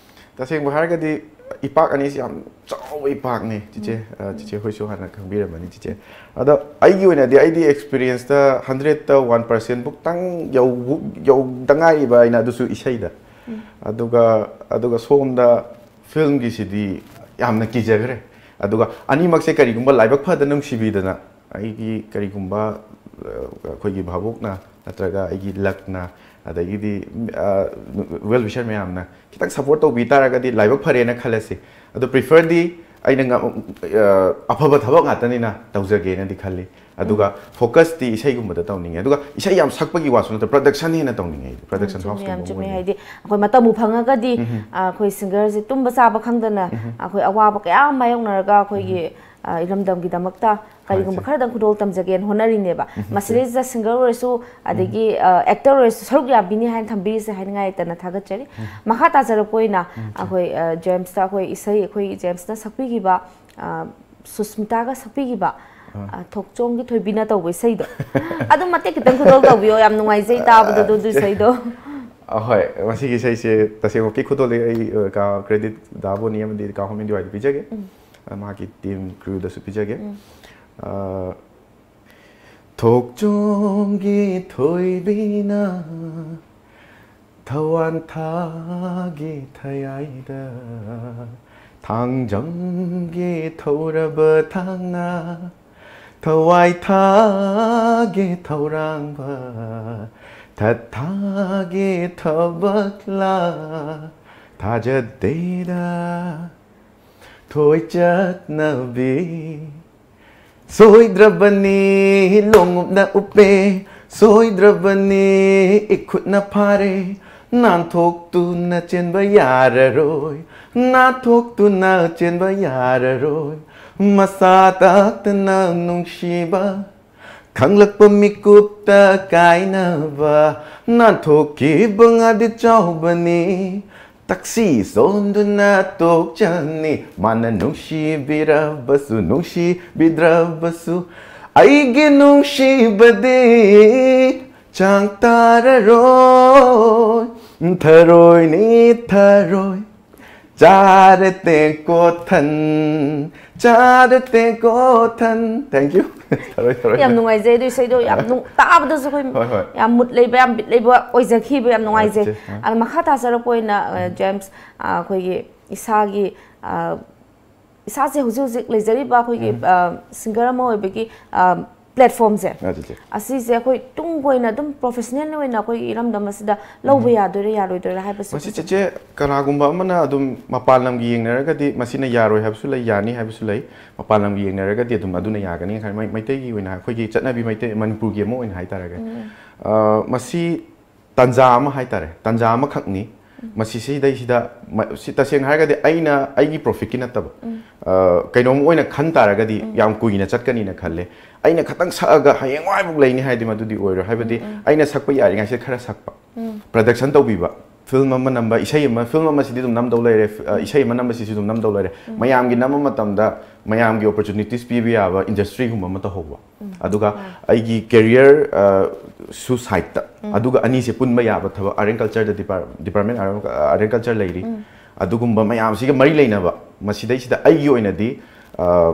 ꯇꯁꯦꯡꯕ ꯍꯥꯏꯔꯒꯗꯤ ꯏꯄꯥꯛ ꯑꯅꯤꯁꯤ ꯌꯥꯝ ꯆꯥꯎꯕ ꯏꯄꯥꯛꯅꯤ, ꯆꯤꯆꯦ꯫ ꯑ, ꯆꯤꯆꯦ ꯍꯣꯏꯁꯨ ꯍꯥꯟꯅ ꯈꯪꯕꯤꯔꯝꯃꯅꯤ, ꯆꯤꯆꯦ꯫ ꯑꯗꯣ ꯑꯩꯒꯤ ꯑꯣꯏꯅꯗꯤ ꯑꯩꯗꯤ ꯑꯦꯛꯁꯄꯤꯔꯤꯌꯦꯟꯁꯇ ꯍꯟꯗ꯭ꯔꯦꯠꯇ ꯋꯥꯟ ꯄꯥꯔꯁꯦꯟ ꯕꯨꯛꯇꯪ ꯌꯧꯕ-, ꯌꯧꯗ ꯉꯥꯏꯔꯤꯕ ꯑꯩꯅ, ꯑꯗꯨꯁꯨ ꯏꯁꯩꯗ꯫ ꯑꯗꯨꯒ, ꯑꯗꯨꯒ ꯁꯣꯝꯗ ꯐꯤꯂꯝꯒꯤꯁꯤꯗꯤ ꯌꯥꯝꯅ ꯀꯤꯖꯈ꯭ꯔꯦ꯫ ꯑꯗꯨꯒ ꯑꯅꯤꯃꯛꯁꯦ ꯀꯔꯤꯒꯨꯝꯕ ꯂꯥꯏꯕꯛ ꯐꯗꯅ ꯅꯨꯡꯁꯤꯕꯤꯗꯅ ꯑꯩꯒꯤ ꯀꯔꯤꯒꯨꯝꯕ, ꯑ, ꯑꯩꯈꯣꯏꯒꯤ ꯚꯥꯕꯣꯛꯅ ꯅꯠꯇ꯭ꯔꯒ ꯑꯩꯒꯤ ꯂꯛꯅ, ꯑꯗꯒꯤꯗꯤ, ꯑ, ꯋꯦꯜ ꯋꯤꯁꯔ ꯃꯌꯥꯝꯅ ꯈꯤꯇꯪ ꯁꯞꯄꯣꯔꯠ ꯇꯧꯕꯤ ꯇꯥꯔꯒꯗꯤ ꯂꯥꯏꯕꯛ ꯐꯔꯦꯅ ꯈꯜꯂꯁꯤ꯫ ꯑꯗꯣ ꯄ꯭ꯔꯤꯐꯔꯗꯤ ꯑꯩꯅ ꯉ-, ꯑ, ꯑꯐꯕ ꯊꯕꯛ ꯉꯥꯛꯇꯅꯤꯅ ꯇꯧꯖꯒꯦꯅꯗꯤ ꯈꯜꯂꯤ꯫ ꯑꯗꯨꯒ ꯐꯣꯀꯁꯇꯤ ꯏꯁꯩꯒꯨꯝꯕꯗ ꯇꯧꯅꯤꯡꯉꯦ꯫ ꯑꯗꯨꯒ ꯏꯁꯩ ꯌꯥꯝ ꯁꯛꯄꯒꯤ ꯋꯥꯁꯨ ꯅꯠꯇ꯭ꯔ, ꯄ꯭ꯔꯗꯛꯁꯟ ꯍꯦꯟꯅ ꯇꯧꯅꯤꯡꯉꯦ ꯑꯩꯗꯤ꯫ ꯄ꯭ꯔꯗꯛꯁꯟ ꯌꯥꯝ ꯆꯨꯝꯃꯦ, ꯍꯥꯎꯁꯀꯨꯝꯕ ꯌꯥꯝ ꯑꯃ ꯆꯨꯝꯃꯦ꯫ ꯑꯣꯏꯅꯤꯡꯉꯦ꯫ ꯍꯥꯏꯗꯤ ꯑꯩꯈꯣꯏ ꯃꯇꯝꯕꯨ ꯐꯪꯉꯒꯗꯤ, ꯑ, ꯑꯩꯈꯣꯏ ꯁꯤꯡꯒꯔꯁꯦ ꯇꯨꯝꯕ ꯆꯥꯕ ꯈꯪꯗꯅ ꯑꯩꯈꯣꯏ ꯑꯋꯥꯕ ꯀꯌꯥ ꯑꯃ ꯃꯥꯌꯣꯛꯅꯔꯒ ꯑꯩꯈꯣꯏꯒꯤ, ꯑ, ꯑ, ꯏꯔꯝꯗꯝꯒꯤꯗꯃꯛꯇ ꯀꯔꯤꯒꯨꯝꯕ ꯈꯔꯗꯪ ꯈꯨꯗꯣꯜ ꯇꯝꯖꯒꯦꯅ ꯍꯣꯠꯅꯔꯤꯅꯦꯕ꯫ ꯃꯁꯤꯗꯩꯁꯤꯗ singer ꯑꯣꯏꯔꯁꯨ, ꯑꯗꯒꯤ, ꯑ, actor ꯑꯣꯏꯔꯁꯨ ꯁꯔꯨꯛ ꯌꯥꯕꯤꯅꯤ ꯍꯥꯏꯅ ꯊꯝꯕꯤꯔꯤꯁꯦ ꯍꯥꯏꯅꯤꯡꯉꯥꯏ ꯂꯩꯇꯅ ꯊꯥꯒꯠꯆꯔꯤ꯫ ꯃꯈꯥ ꯇꯥꯖꯔꯛꯄ ꯑꯣꯏꯅ ꯑꯩꯈꯣꯏ, ꯑ, ꯖꯦꯝꯁꯇ ꯑꯩꯈꯣꯏ ꯏꯁꯩ, ꯑꯩꯈꯣꯏ ꯖꯦꯝꯁꯅ ꯁꯛꯄꯤꯈꯤꯕ, ꯑ, ꯁꯨꯁꯃꯤꯇꯥꯒ ꯁꯛꯄꯤꯈꯤꯕ, ꯑ, ꯊꯣꯛꯆꯣꯝꯒꯤ ꯊꯣꯏꯕꯤꯅ ꯇꯧꯕ ꯏꯁꯩꯗꯣ꯫ ꯑꯗꯨꯝ ꯃꯇꯦꯛ ꯈꯤꯇꯪ ꯈꯨꯗꯣꯜ ꯇꯧꯕꯤꯌꯣ, ꯌꯥꯝ ꯅꯨꯡꯉꯥꯏꯖꯩ ꯇꯥꯕꯗ ꯑꯗꯨ, ꯑꯗꯨ ꯏꯁꯩꯗꯣ꯫ ꯑꯍꯣꯏ, ꯃꯁꯤꯒꯤ ꯏꯁꯩꯁꯦ ꯇꯁꯦꯡꯃꯛꯀꯤ ꯈꯨꯗꯣꯜꯗꯤ ꯑꯩ, ꯑ, ꯀꯥ-, credit ꯗꯥ ꯕꯣꯅꯤ ꯑꯃꯗꯤ ꯀꯥ ꯍꯣꯃꯤꯟ ꯗꯤꯋꯥꯏꯗ ꯄꯤꯖꯒꯦ꯫ ꯑ, ꯃꯍꯥꯛꯀꯤ team crewꯗꯁꯨ ꯄꯤꯖꯒꯦ꯫ ꯑ, ꯊꯣꯛꯆꯣꯝꯒꯤ ꯊꯣꯏꯕꯤꯅ ꯊꯋꯥꯟ ꯊꯥꯒꯤ ꯊꯌꯥꯏꯗ, ꯊꯥꯡꯖꯝꯒꯤ ꯊꯧꯔꯕ ꯊꯥꯡꯅ, ꯊꯋꯥꯏ ꯊꯥꯒꯤ ꯊꯧꯔꯥꯡꯕ, ꯊꯠ ꯊꯥꯒꯤ ꯊꯕꯛꯂ ꯊꯥꯖꯗꯦꯗ꯫ ꯊꯣꯏ ꯆꯠꯅꯕꯤ ꯁꯣꯏꯗ꯭ꯔꯕꯅꯤ, ꯂꯣꯡꯎꯞꯅ ꯎꯞꯄꯦ, ꯁꯣꯏꯗ꯭ꯔꯕꯅꯤ, ꯏꯈꯨꯠꯅ ꯐꯥꯔꯦ, ꯅꯥꯟꯊꯣꯛꯇꯨꯅ ꯆꯦꯟꯕ ꯌꯥꯔꯔꯣꯏ, ꯅꯥꯟꯊꯣꯛꯇꯨꯅ ꯆꯦꯟꯕ ꯌꯥꯔꯔꯣꯏ, ꯃꯁꯥ ꯇꯥꯛꯇꯅ ꯅꯨꯡꯁꯤꯕ, ꯈꯪꯂꯛꯄ ꯃꯤꯀꯨꯞꯇ ꯀꯥꯏꯅꯕ, ꯅꯥꯟꯊꯣꯛꯈꯤꯕ ꯉꯥꯗꯤ ꯆꯥꯎꯕꯅꯤ, ꯇꯛꯁꯤ ꯁꯣꯟꯗꯨꯅ ꯇꯣꯛꯆꯅꯤ꯫ ꯃꯥꯅ ꯅꯨꯡꯁꯤꯕꯤꯔꯕꯁꯨ, ꯅꯨꯡꯁꯤꯕꯤꯗ꯭ꯔꯕꯁꯨ, ꯑꯩꯒꯤ ꯅꯨꯡꯁꯤꯕꯗꯤ ꯆꯥꯡ ꯇꯥꯔꯔꯣꯏ꯫ ꯊꯔꯣꯏꯅꯤ ꯊꯔꯣꯏ, ꯆꯥꯔꯦ ꯇꯦꯡꯀꯣꯠ ꯊꯟ, ꯆꯥꯔꯦ ꯇꯦꯡꯀꯣꯠ ꯊꯟ꯫ Thank you꯫ ꯊꯔꯣꯏ, ꯊꯔꯣꯏ꯫ ꯌꯥꯝ ꯅꯨꯡꯉꯥꯏꯖꯩ ꯑꯗꯨ ꯏꯁꯩꯗꯣ, ꯌꯥꯝ ꯅꯨꯡ-, ꯇꯥꯕꯗꯁꯨ ꯑꯩꯈꯣꯏ ꯍꯣꯏ, ꯍꯣꯏ꯫ ꯌꯥꯝ mood ꯂꯩꯕ, ꯌꯥꯝ ꯕꯤꯠ ꯂꯩꯕ ꯑꯣꯏꯖꯈꯤꯕ, ꯌꯥꯝ ꯅꯨꯡꯉꯥꯏꯖꯩ꯫ ꯑꯠꯆꯥ, ꯑꯥ꯫ ꯑꯗꯣ ꯃꯈꯥ ꯇꯥꯖꯔꯛꯄ ꯑꯣꯏꯅ, ꯑ, ꯖꯦꯝꯁ, ꯑ, ꯑꯩꯈꯣꯏꯒꯤ ꯏꯁꯥꯒꯤ, ꯏꯁꯥꯁꯦ ꯍꯧꯖꯤꯛ ꯍꯧꯖꯤꯛ ꯂꯩꯖꯔꯤꯕ ꯑꯩꯈꯣꯏꯒꯤ, ꯎꯝ꯫ ꯑ, singer ꯑꯃ ꯑꯣꯏꯕꯒꯤ, ꯑ, platformꯁꯦ, ꯑꯠꯆꯥ, ꯑꯠꯆꯥ꯫ ꯑꯁꯤꯁꯦ ꯑꯩꯈꯣꯏ ꯇꯨꯡ ꯀꯣꯏꯅ ꯑꯗꯨꯝ professional ꯑꯣꯏꯅ ꯑꯩꯈꯣꯏꯒꯤ ꯏꯔꯝꯗꯝ ꯑꯁꯤꯗ ꯂꯧꯕ ꯎꯝ꯫ ꯌꯥꯗꯣꯏꯔꯥ ꯌꯥꯔꯣꯏꯗꯣꯏꯔꯥ ꯍꯥꯏꯕꯁꯤ ꯃꯁꯤ ꯐꯖꯅ ꯆꯦꯆꯦ, ꯀꯅꯥꯒꯨꯝꯕ ꯑꯃꯅ ꯑꯗꯨꯝ ꯃꯄꯥꯟ ꯂꯝꯒꯤ ꯌꯦꯡꯅꯔꯒꯗꯤ ꯃꯁꯤꯅ ꯌꯥꯔꯣꯏ ꯍꯥꯏꯕꯁꯨ ꯂꯩ, ꯌꯥꯅꯤ ꯍꯥꯏꯕꯁꯨ ꯂꯩ꯫ ꯃꯄꯥꯟ ꯂꯝꯒꯤ ꯌꯦꯡꯅꯔꯒꯗꯤ ꯑꯗꯨꯝ ꯑꯗꯨꯅ ꯌꯥꯒꯅꯤ ꯈꯜꯂꯤ꯫ ꯃꯩ-, ꯃꯩꯇꯩꯒꯤ ꯑꯣꯏꯅ ꯑꯩꯈꯣꯏꯒꯤ ꯆꯠꯅꯕꯤ, ꯃꯩꯇꯩ, ꯃꯅꯤꯄꯨꯔꯒꯤ ꯑꯃ ꯑꯣꯏꯅ ꯍꯥꯏꯇꯥꯔꯒꯗꯤ꯫ ꯎꯝ꯫ ꯑ, ꯃꯁꯤ ꯇꯥꯟꯖꯥ ꯑꯃ ꯍꯥꯏꯇꯥꯔꯦ, ꯇꯥꯟꯖꯥ ꯑꯃꯈꯛꯅꯤ꯫ ꯃꯁꯤ ꯁꯤꯗꯩꯁꯤꯗ ꯃ- ꯁꯤ ꯇꯁꯦꯡꯅ ꯍꯥꯏꯔꯒꯗꯤ ꯑꯩꯅ ꯑꯩꯒꯤ ꯄ꯭ꯔꯣꯐꯤꯠꯀꯤ ꯅꯠꯇꯕ, ꯑ, ꯀꯩꯅꯣꯝ ꯑꯣꯏꯅ ꯈꯟ ꯇꯥꯔꯒꯗꯤ ꯌꯥꯝ ꯀꯨꯏꯅ ꯆꯠꯀꯅꯤꯅ ꯈꯜꯂꯦ꯫ ꯑꯩꯅ ꯈꯇꯪ ꯁꯛꯑꯒ ꯍꯌꯦꯡꯋꯥꯏꯐꯥꯎ ꯂꯩꯅꯤ ꯍꯥꯏꯗꯤ ꯃꯗꯨꯗꯤ ꯑꯣꯏꯔꯣꯏ꯫ ꯍꯥꯏꯕꯗꯤ ꯑꯩꯅ ꯁꯛꯄ ꯌꯥꯔꯤꯉꯩꯁꯤꯗ ꯈꯔ ꯁꯛꯄ, ꯄ꯭ꯔꯗꯛꯁꯟ ꯇꯧꯕꯤꯕ, ꯐꯤꯂꯝ ꯑꯃ ꯅꯝꯕ, ꯏꯁꯩ ꯑꯃ, ꯐꯤꯂꯝ ꯑꯃꯁꯤꯗꯤ ꯑꯗꯨꯝ ꯅꯝꯗꯧ ꯂꯩꯔꯦ, ꯐ- ꯑ, ꯏꯁꯩ ꯑꯃ ꯅꯝꯕꯁꯤꯁꯨ ꯑꯗꯨꯝ ꯅꯝꯗꯧ ꯂꯩꯔꯦ꯫ ꯃꯌꯥꯝꯒꯤ ꯅꯝꯕ ꯃꯇꯝꯗ ꯃꯌꯥꯝꯒꯤ ꯑꯣꯄꯣꯔꯆꯨꯅꯤꯇꯤꯁ ꯄꯤꯕ ꯌꯥꯕ ꯏꯟꯗꯁꯇ꯭ꯔꯤꯒꯨꯝꯕ ꯑꯃ ꯇꯧꯍꯧꯕ꯫ ꯑꯗꯨꯒ ꯑꯩꯒꯤ ꯀꯦꯔꯤꯌꯔ ꯁꯨ ꯁꯥꯏꯠꯇ, ꯑꯗꯨꯒ ꯑꯅꯤꯁꯦ ꯄꯨꯟꯕ ꯌꯥꯕ ꯊꯕꯛ, ꯑꯥꯔꯠ ꯑꯦꯟ ꯀꯜꯆꯔꯗ, ꯗꯤꯄꯥꯔꯠꯃꯦꯟ ꯑꯥꯔꯠ ꯑꯦꯟ ꯀꯜꯆꯔ ꯂꯩꯔꯤ꯫ ꯑꯗꯨꯒꯨꯝꯕ ꯃꯌꯥꯝꯁꯤꯒ ꯃꯔꯤ ꯂꯩꯅꯕ, ꯃꯁꯤꯗꯩꯁꯤꯗ ꯑꯩꯒꯤ ꯑꯣꯏꯅꯗꯤ, ꯑ,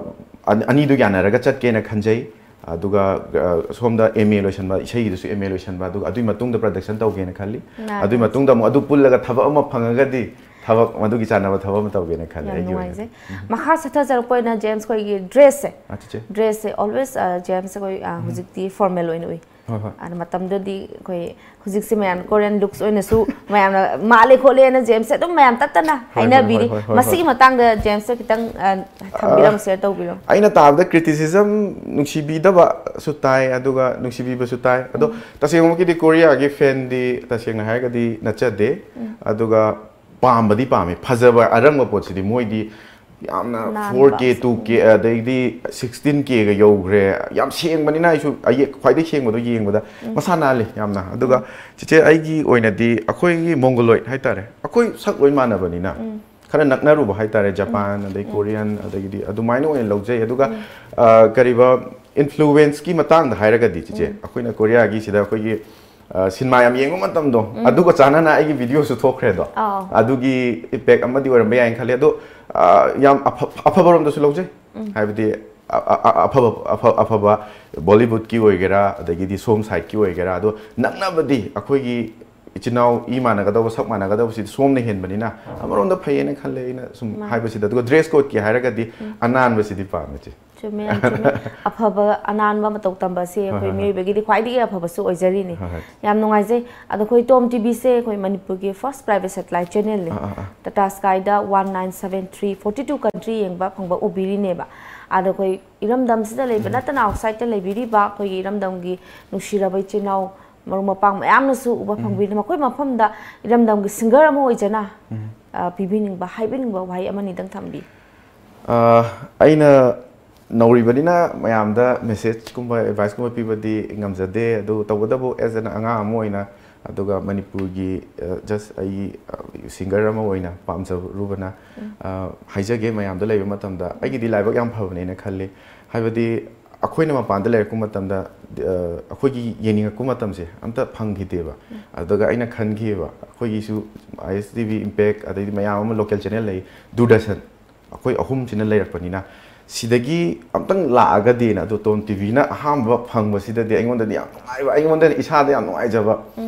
ꯑꯅꯤꯗꯨ ꯌꯥꯅꯔꯒ ꯆꯠꯀꯦꯅ ꯈꯟꯖꯩ꯫ ꯑꯗꯨꯒ, ꯑ, ꯁꯣꯝꯗ ꯑꯦꯝ ꯑꯦ ꯂꯣꯏꯁꯟꯕ, ꯏꯁꯩꯒꯤꯗꯁꯨ ꯑꯦꯝ ꯑꯦ ꯂꯣꯏꯁꯟꯕ, ꯑꯗꯨꯒ ꯑꯗꯨꯒꯤ ꯃꯇꯨꯡꯗ ꯄ꯭ꯔꯗꯛꯁꯟ ꯇꯧꯒꯦꯅ ꯈꯜꯂꯤ꯫ ꯑꯗꯨꯒꯤ ꯃꯇꯨꯡꯗ ꯑꯃꯨꯛ ꯑꯗꯨ ꯄꯨꯜꯂꯒ ꯊꯕꯛ ꯑꯃ ꯐꯪꯉꯒꯗꯤ, ꯊꯕꯛ ꯃꯗꯨꯒꯤ ꯆꯥꯟꯅꯕ ꯊꯕꯛ ꯑꯃ ꯇꯧꯒꯦꯅ ꯈꯜꯂꯤ꯫ ꯌꯥꯝ ꯑꯩꯒꯤ ꯑꯣꯏꯅꯗꯤ꯫ ꯅꯨꯡꯉꯥꯏꯖꯩ꯫ ꯃꯈꯥ ꯆꯠꯊꯖꯔꯛꯄ ꯑꯣꯏꯅ ꯖꯦꯝꯁ, ꯑꯩꯈꯣꯏꯒꯤ ꯗ꯭ꯔꯦꯁꯁꯦ, ꯑꯥ, ꯆꯤꯆꯦ꯫ ꯗ꯭ꯔꯦꯁꯁꯦ ꯑꯣꯜꯋꯦꯁ, ꯑ, ꯖꯦꯝꯁ, ꯑꯩꯈꯣꯏ, ꯑ, ꯍꯧꯖꯤꯛꯇꯤ ꯐꯣꯔꯃꯦꯜ ꯑꯣꯏꯅ ꯎꯏ꯫ ꯍꯣꯏ, ꯍꯣꯏ꯫ ꯑꯗ ꯃꯇꯝꯗꯨꯗꯤ ꯑꯩꯈꯣꯏ ꯍꯧꯖꯤꯛꯁꯦ ꯃꯌꯥꯝ ꯀꯣꯔꯤꯌꯟ ꯂꯨꯛꯁ ꯑꯣꯏꯅꯁꯨ ꯃꯌꯥꯝꯅ ꯃꯥꯜꯂꯦ ꯈꯣꯠꯂꯦꯅ ꯖꯦꯝꯁꯁꯦ ꯑꯗꯨꯝ ꯃꯌꯥꯝ ꯇꯠꯇꯅ ꯍꯣꯏ, ꯍꯣꯏ, ꯍꯥꯏꯅꯕꯤꯔꯤ꯫ ꯍꯣꯏ, ꯍꯣꯏ, ꯍꯣꯏ, ꯃꯁꯤꯒꯤ ꯍꯣꯏ꯫ ꯃꯇꯥꯡꯗ ꯖꯦꯝꯁꯇ ꯈꯤꯇꯪ, ꯑ, ꯊꯝꯕꯤꯔꯝꯃꯨ, ꯑ, ꯁꯤꯌꯔ ꯇꯧꯕꯤꯔꯝꯃꯨ꯫ ꯑꯩꯅ ꯇꯥꯕꯗ ꯀ꯭ꯔꯤꯇꯤꯁꯤꯖꯝ ꯅꯨꯡꯁꯤꯕꯤꯗꯕꯁꯨ ꯇꯥꯏ, ꯑꯗꯨꯒ ꯅꯨꯡꯁꯤꯕꯤꯕꯁꯨ ꯇꯥꯏ꯫ ꯑꯗꯣ ꯇꯁꯦꯡꯃꯛꯀꯤꯗꯤ ꯀꯣꯔꯤꯌꯥꯒꯤ ꯐꯦꯟꯗꯤ ꯇꯁꯦꯡꯅ ꯍꯥꯏꯔꯒꯗꯤ ꯅꯠꯆꯗꯦ꯫ ꯑꯗꯨꯒ ꯄꯥꯝꯕꯗꯤ ꯄꯥꯝꯃꯤ꯫ ꯐꯖꯕ ꯑꯔꯪꯕ ꯄꯣꯠꯁꯤꯗꯤ ꯃꯣꯏꯗꯤ ꯌꯥꯝꯅ ꯅꯥꯟꯕ ꯐꯣꯔ ꯀꯦ, ꯃꯁꯛ꯫ ꯇꯨ ꯀꯦ, ꯑꯗꯩꯗꯤ ꯁꯤꯛꯁꯇꯤꯟ ꯀꯦꯒ ꯌꯧꯈ꯭ꯔꯦ꯫ ꯌꯥꯝ ꯁꯦꯡꯕꯅꯤꯅ ꯑꯩꯁꯨ ꯑꯌꯦꯛ ꯈ꯭ꯋꯥꯏꯗꯒꯤ ꯁꯦꯡꯕꯗꯣ ꯌꯦꯡꯕꯗ ꯃꯁꯥ ꯅꯥꯜꯂꯤ ꯌꯥꯝꯅ꯫ ꯑꯗꯨꯒ ꯆꯤꯆꯦ, ꯑꯩꯒꯤ ꯑꯣꯏꯅꯗꯤ ꯑꯩꯈꯣꯏꯒꯤ ꯃꯣꯡꯒꯣꯂꯣꯏꯗ ꯍꯥꯏꯇꯥꯔꯦ, ꯑꯩꯈꯣꯏ ꯁꯛ ꯂꯣꯏ ꯃꯥꯟꯅꯕꯅꯤꯅ ꯈꯔ ꯅꯛꯅꯔꯨꯕ ꯍꯥꯏꯇꯥꯔꯦ, ꯖꯄꯥꯟ ꯑꯗꯩ ꯀꯣꯔꯤꯌꯟ ꯑꯗꯒꯤꯗꯤ ꯑꯗꯨꯃꯥꯏꯅ ꯑꯣꯏꯅ ꯂꯧꯖꯩ꯫ ꯑꯗꯨꯒ, ꯑ, ꯀꯔꯤꯕ, ꯏꯟꯐ꯭ꯂꯨꯋꯦꯟꯁꯀꯤ ꯃꯇꯥꯡꯗ ꯍꯥꯏꯔꯒꯗꯤ ꯆꯤꯆꯦ, ꯑꯩꯈꯣꯏꯅ ꯀꯣꯔꯤꯌꯥꯒꯤ ꯁꯤꯗ ꯑꯩꯈꯣꯏꯒꯤ, ꯑ, ꯁꯤꯅꯦꯃꯥ ꯌꯥꯝ ꯌꯦꯡꯕ ꯃꯇꯝꯗꯣ, ꯑꯗꯨꯒ ꯆꯥꯟꯅꯅ ꯑꯩꯒꯤ ꯚꯤꯗꯤꯑꯣꯁꯨ ꯊꯣꯛꯈ꯭ꯔꯦ ꯑꯗꯣ꯫ ꯑꯥꯎ꯫ ꯑꯗꯨꯒꯤ ꯏꯝꯄꯦꯛ ꯑꯃꯗꯤ ꯑꯣꯏꯔꯝꯕ ꯌꯥꯏꯅ ꯈꯜꯂꯤ꯫ ꯑꯗꯣ, ꯑ, ꯌꯥꯝ ꯑꯐ-, ꯑꯐꯕꯔꯣꯝꯗꯁꯨ ꯂꯧꯖꯩ꯫ ꯍꯥꯏꯕꯗꯤ ꯑ-, ꯑ-, ꯑ-, ꯑꯐꯕ, ꯑꯐ-, ꯑꯐꯕ ꯕꯣꯂꯤꯋꯨꯗꯀꯤ ꯑꯣꯏꯒꯦꯔꯥ, ꯑꯗꯒꯤꯗꯤ ꯁꯣꯝ ꯁꯥꯏꯠꯀꯤ ꯑꯣꯏꯒꯦꯔꯥ, ꯑꯗꯣ ꯅꯛꯅꯕꯗꯤ ꯑꯩꯈꯣꯏꯒꯤ ꯏꯆꯤꯟ ꯏꯅꯥꯎ ꯏ ꯃꯥꯟꯅꯒꯗꯧꯕ, ꯁꯛ ꯃꯥꯟꯅꯒꯗꯧꯕꯁꯤꯗꯤ ꯁꯣꯝꯅ ꯍꯦꯟꯕꯅꯤꯅ ꯑꯃꯔꯣꯝꯗ ꯐꯩꯌꯦꯅ ꯈꯜꯂꯦ ꯑꯩꯅ ꯁꯨꯝ ꯃꯥꯅꯤ꯫ ꯍꯥꯏꯕꯁꯤꯗ꯫ ꯑꯗꯨꯒ ꯗ꯭ꯔꯦꯁ ꯀꯣꯗꯀꯤ ꯍꯥꯏꯔꯒꯗꯤ ꯑꯅꯥꯟꯕꯁꯤꯗꯤ ꯄꯥꯝꯃꯦ, ꯆꯦ꯫ ꯆꯨꯝꯃꯦ, ꯌꯥꯝ ꯆꯨꯝꯃꯦ꯫ ꯑꯐꯕ ꯑꯅꯥꯟꯕ ꯃꯇꯧ ꯇꯝꯕ ꯑꯁꯤ ꯍꯣꯏ, ꯑꯩꯈꯣꯏ ꯍꯣꯏ, ꯍꯣꯏ꯫ ꯃꯤꯑꯣꯏꯕꯒꯤꯗꯤ ꯈ꯭ꯋꯥꯏꯗꯒꯤ ꯑꯐꯕꯁꯨ ꯑꯣꯏꯖꯔꯤꯅꯤ꯫ ꯍꯣꯏ, ꯍꯣꯏ꯫ ꯌꯥꯝ ꯅꯨꯡꯉꯥꯏꯖꯩ꯫ ꯑꯗꯣ ꯑꯩꯈꯣꯏ ꯇꯣꯝ ꯇꯤ ꯚꯤꯁꯦ ꯑꯩꯈꯣꯏ ꯃꯅꯤꯄꯨꯔꯒꯤ ꯐꯥꯔꯁ ꯄ꯭ꯔꯥꯏꯚꯦꯠ ꯁꯦꯇꯦꯂꯥꯏꯠ ꯆꯦꯅꯦꯜꯅꯤ꯫ ꯑꯥ, ꯑꯥ, ꯑꯥ꯫ ꯇꯥꯇꯥ ꯁ꯭ꯀꯥꯏꯗ one nine seven three forty two country ꯌꯦꯡꯕ ꯐꯪꯕ ꯎꯕꯤꯔꯤꯅꯦꯕ꯫ ꯑꯗꯣ ꯑꯩꯈꯣꯏ ꯏꯔꯝꯗꯝꯁꯤꯗ ꯂꯩꯕ ꯅꯠꯇꯅ ꯑꯥꯎꯠꯁꯥꯏꯗꯇ ꯂꯩꯕꯤꯔꯤꯕ ꯑꯩꯈꯣꯏꯒꯤ ꯏꯔꯝꯗꯝꯒꯤ ꯅꯨꯡꯁꯤꯔꯕ ꯏꯆꯤꯜ ꯏꯅꯥꯎ ꯃꯔꯨꯞ ꯃꯄꯥꯡ ꯃꯌꯥꯝꯅꯁꯨ ꯎꯕ ꯐꯪꯕꯤꯔꯦ꯫ ꯃꯈꯣꯏ ꯃꯐꯝꯗ ꯏꯔꯝꯗꯝꯒꯤ singer ꯑꯃ ꯑꯣꯏꯖꯅ, ꯑ, ꯄꯤꯕꯤꯅꯤꯡꯕ, ꯍꯥꯏꯕꯤꯅꯤꯡꯕ ꯋꯥꯍꯩ ꯑꯃꯅꯤꯗꯪ ꯊꯝꯕꯤꯌꯨ꯫ ꯑ, ꯑꯩꯅ ꯅꯧꯔꯤꯕꯅꯤꯅ ꯃꯌꯥꯝꯗ message ꯀꯨꯝꯕ, advice ꯀꯨꯝꯕ ꯄꯤꯕꯗꯤ ꯉꯝꯖꯗꯦ꯫ ꯑꯗꯨ ꯇꯧꯕꯇꯕꯨ as an ꯑꯉꯥꯡ ꯑꯃ ꯑꯣꯏꯅ, ꯑꯗꯨꯒ ꯃꯅꯤꯄꯨꯔꯒꯤ, ꯑ, just ꯑꯩ, ꯑ, singer ꯑꯃ ꯑꯣꯏꯅ ꯄꯥꯝꯖꯔꯨꯕꯅ, ꯑ, ꯍꯥꯏꯖꯒꯦ ꯃꯌꯥꯝꯗ ꯂꯩꯕ ꯃꯇꯝꯗ ꯑꯩꯒꯤꯗꯤ ꯂꯥꯏꯕꯛ ꯌꯥꯝ ꯐꯕꯅꯦꯅ ꯈꯜꯂꯤ꯫ ꯍꯥꯏꯕꯗꯤ ꯑꯩꯈꯣꯏꯅ ꯃꯄꯥꯟꯗ ꯂꯩꯔꯛꯄ ꯃꯇꯝꯗ, ꯑ, ꯑꯩꯈꯣꯏꯒꯤ ꯌꯦꯡꯅꯤꯡꯉꯛꯄ ꯃꯇꯝꯁꯦ ꯑꯝꯇ ꯐꯪꯈꯤꯗꯦꯕ꯫ ꯑꯗꯨꯒ ꯑꯩꯅ ꯈꯟꯈꯤꯑꯕ, ꯑꯩꯈꯣꯏꯒꯤꯁꯨ I S T V Impact, ꯑꯗꯩꯗꯤ ꯃꯌꯥꯝ ꯑꯃ local channel ꯂꯩ, ꯗꯨꯔꯗꯔꯁꯟ, ꯑꯩꯈꯣꯏ ꯑꯍꯨꯝꯁꯤꯅ ꯂꯩꯔꯛꯄꯅꯤꯅ, ꯁꯤꯗꯒꯤ ꯑꯝꯇꯪ ꯂꯥꯛꯑꯒꯗꯤꯅ, ꯑꯗꯣ ꯇꯣꯝ ꯇꯤꯚꯤꯅ ꯑꯍꯥꯟꯕ ꯐꯪꯕꯁꯤꯗꯗꯤ ꯑꯩꯉꯣꯟꯗꯗꯤ ꯌꯥꯝ ꯅꯨꯡꯉꯥꯏꯕ, ꯑꯩꯉꯣꯟꯗ ꯏꯁꯥꯗ ꯌꯥꯝ ꯅꯨꯡꯉꯥꯏꯖꯕ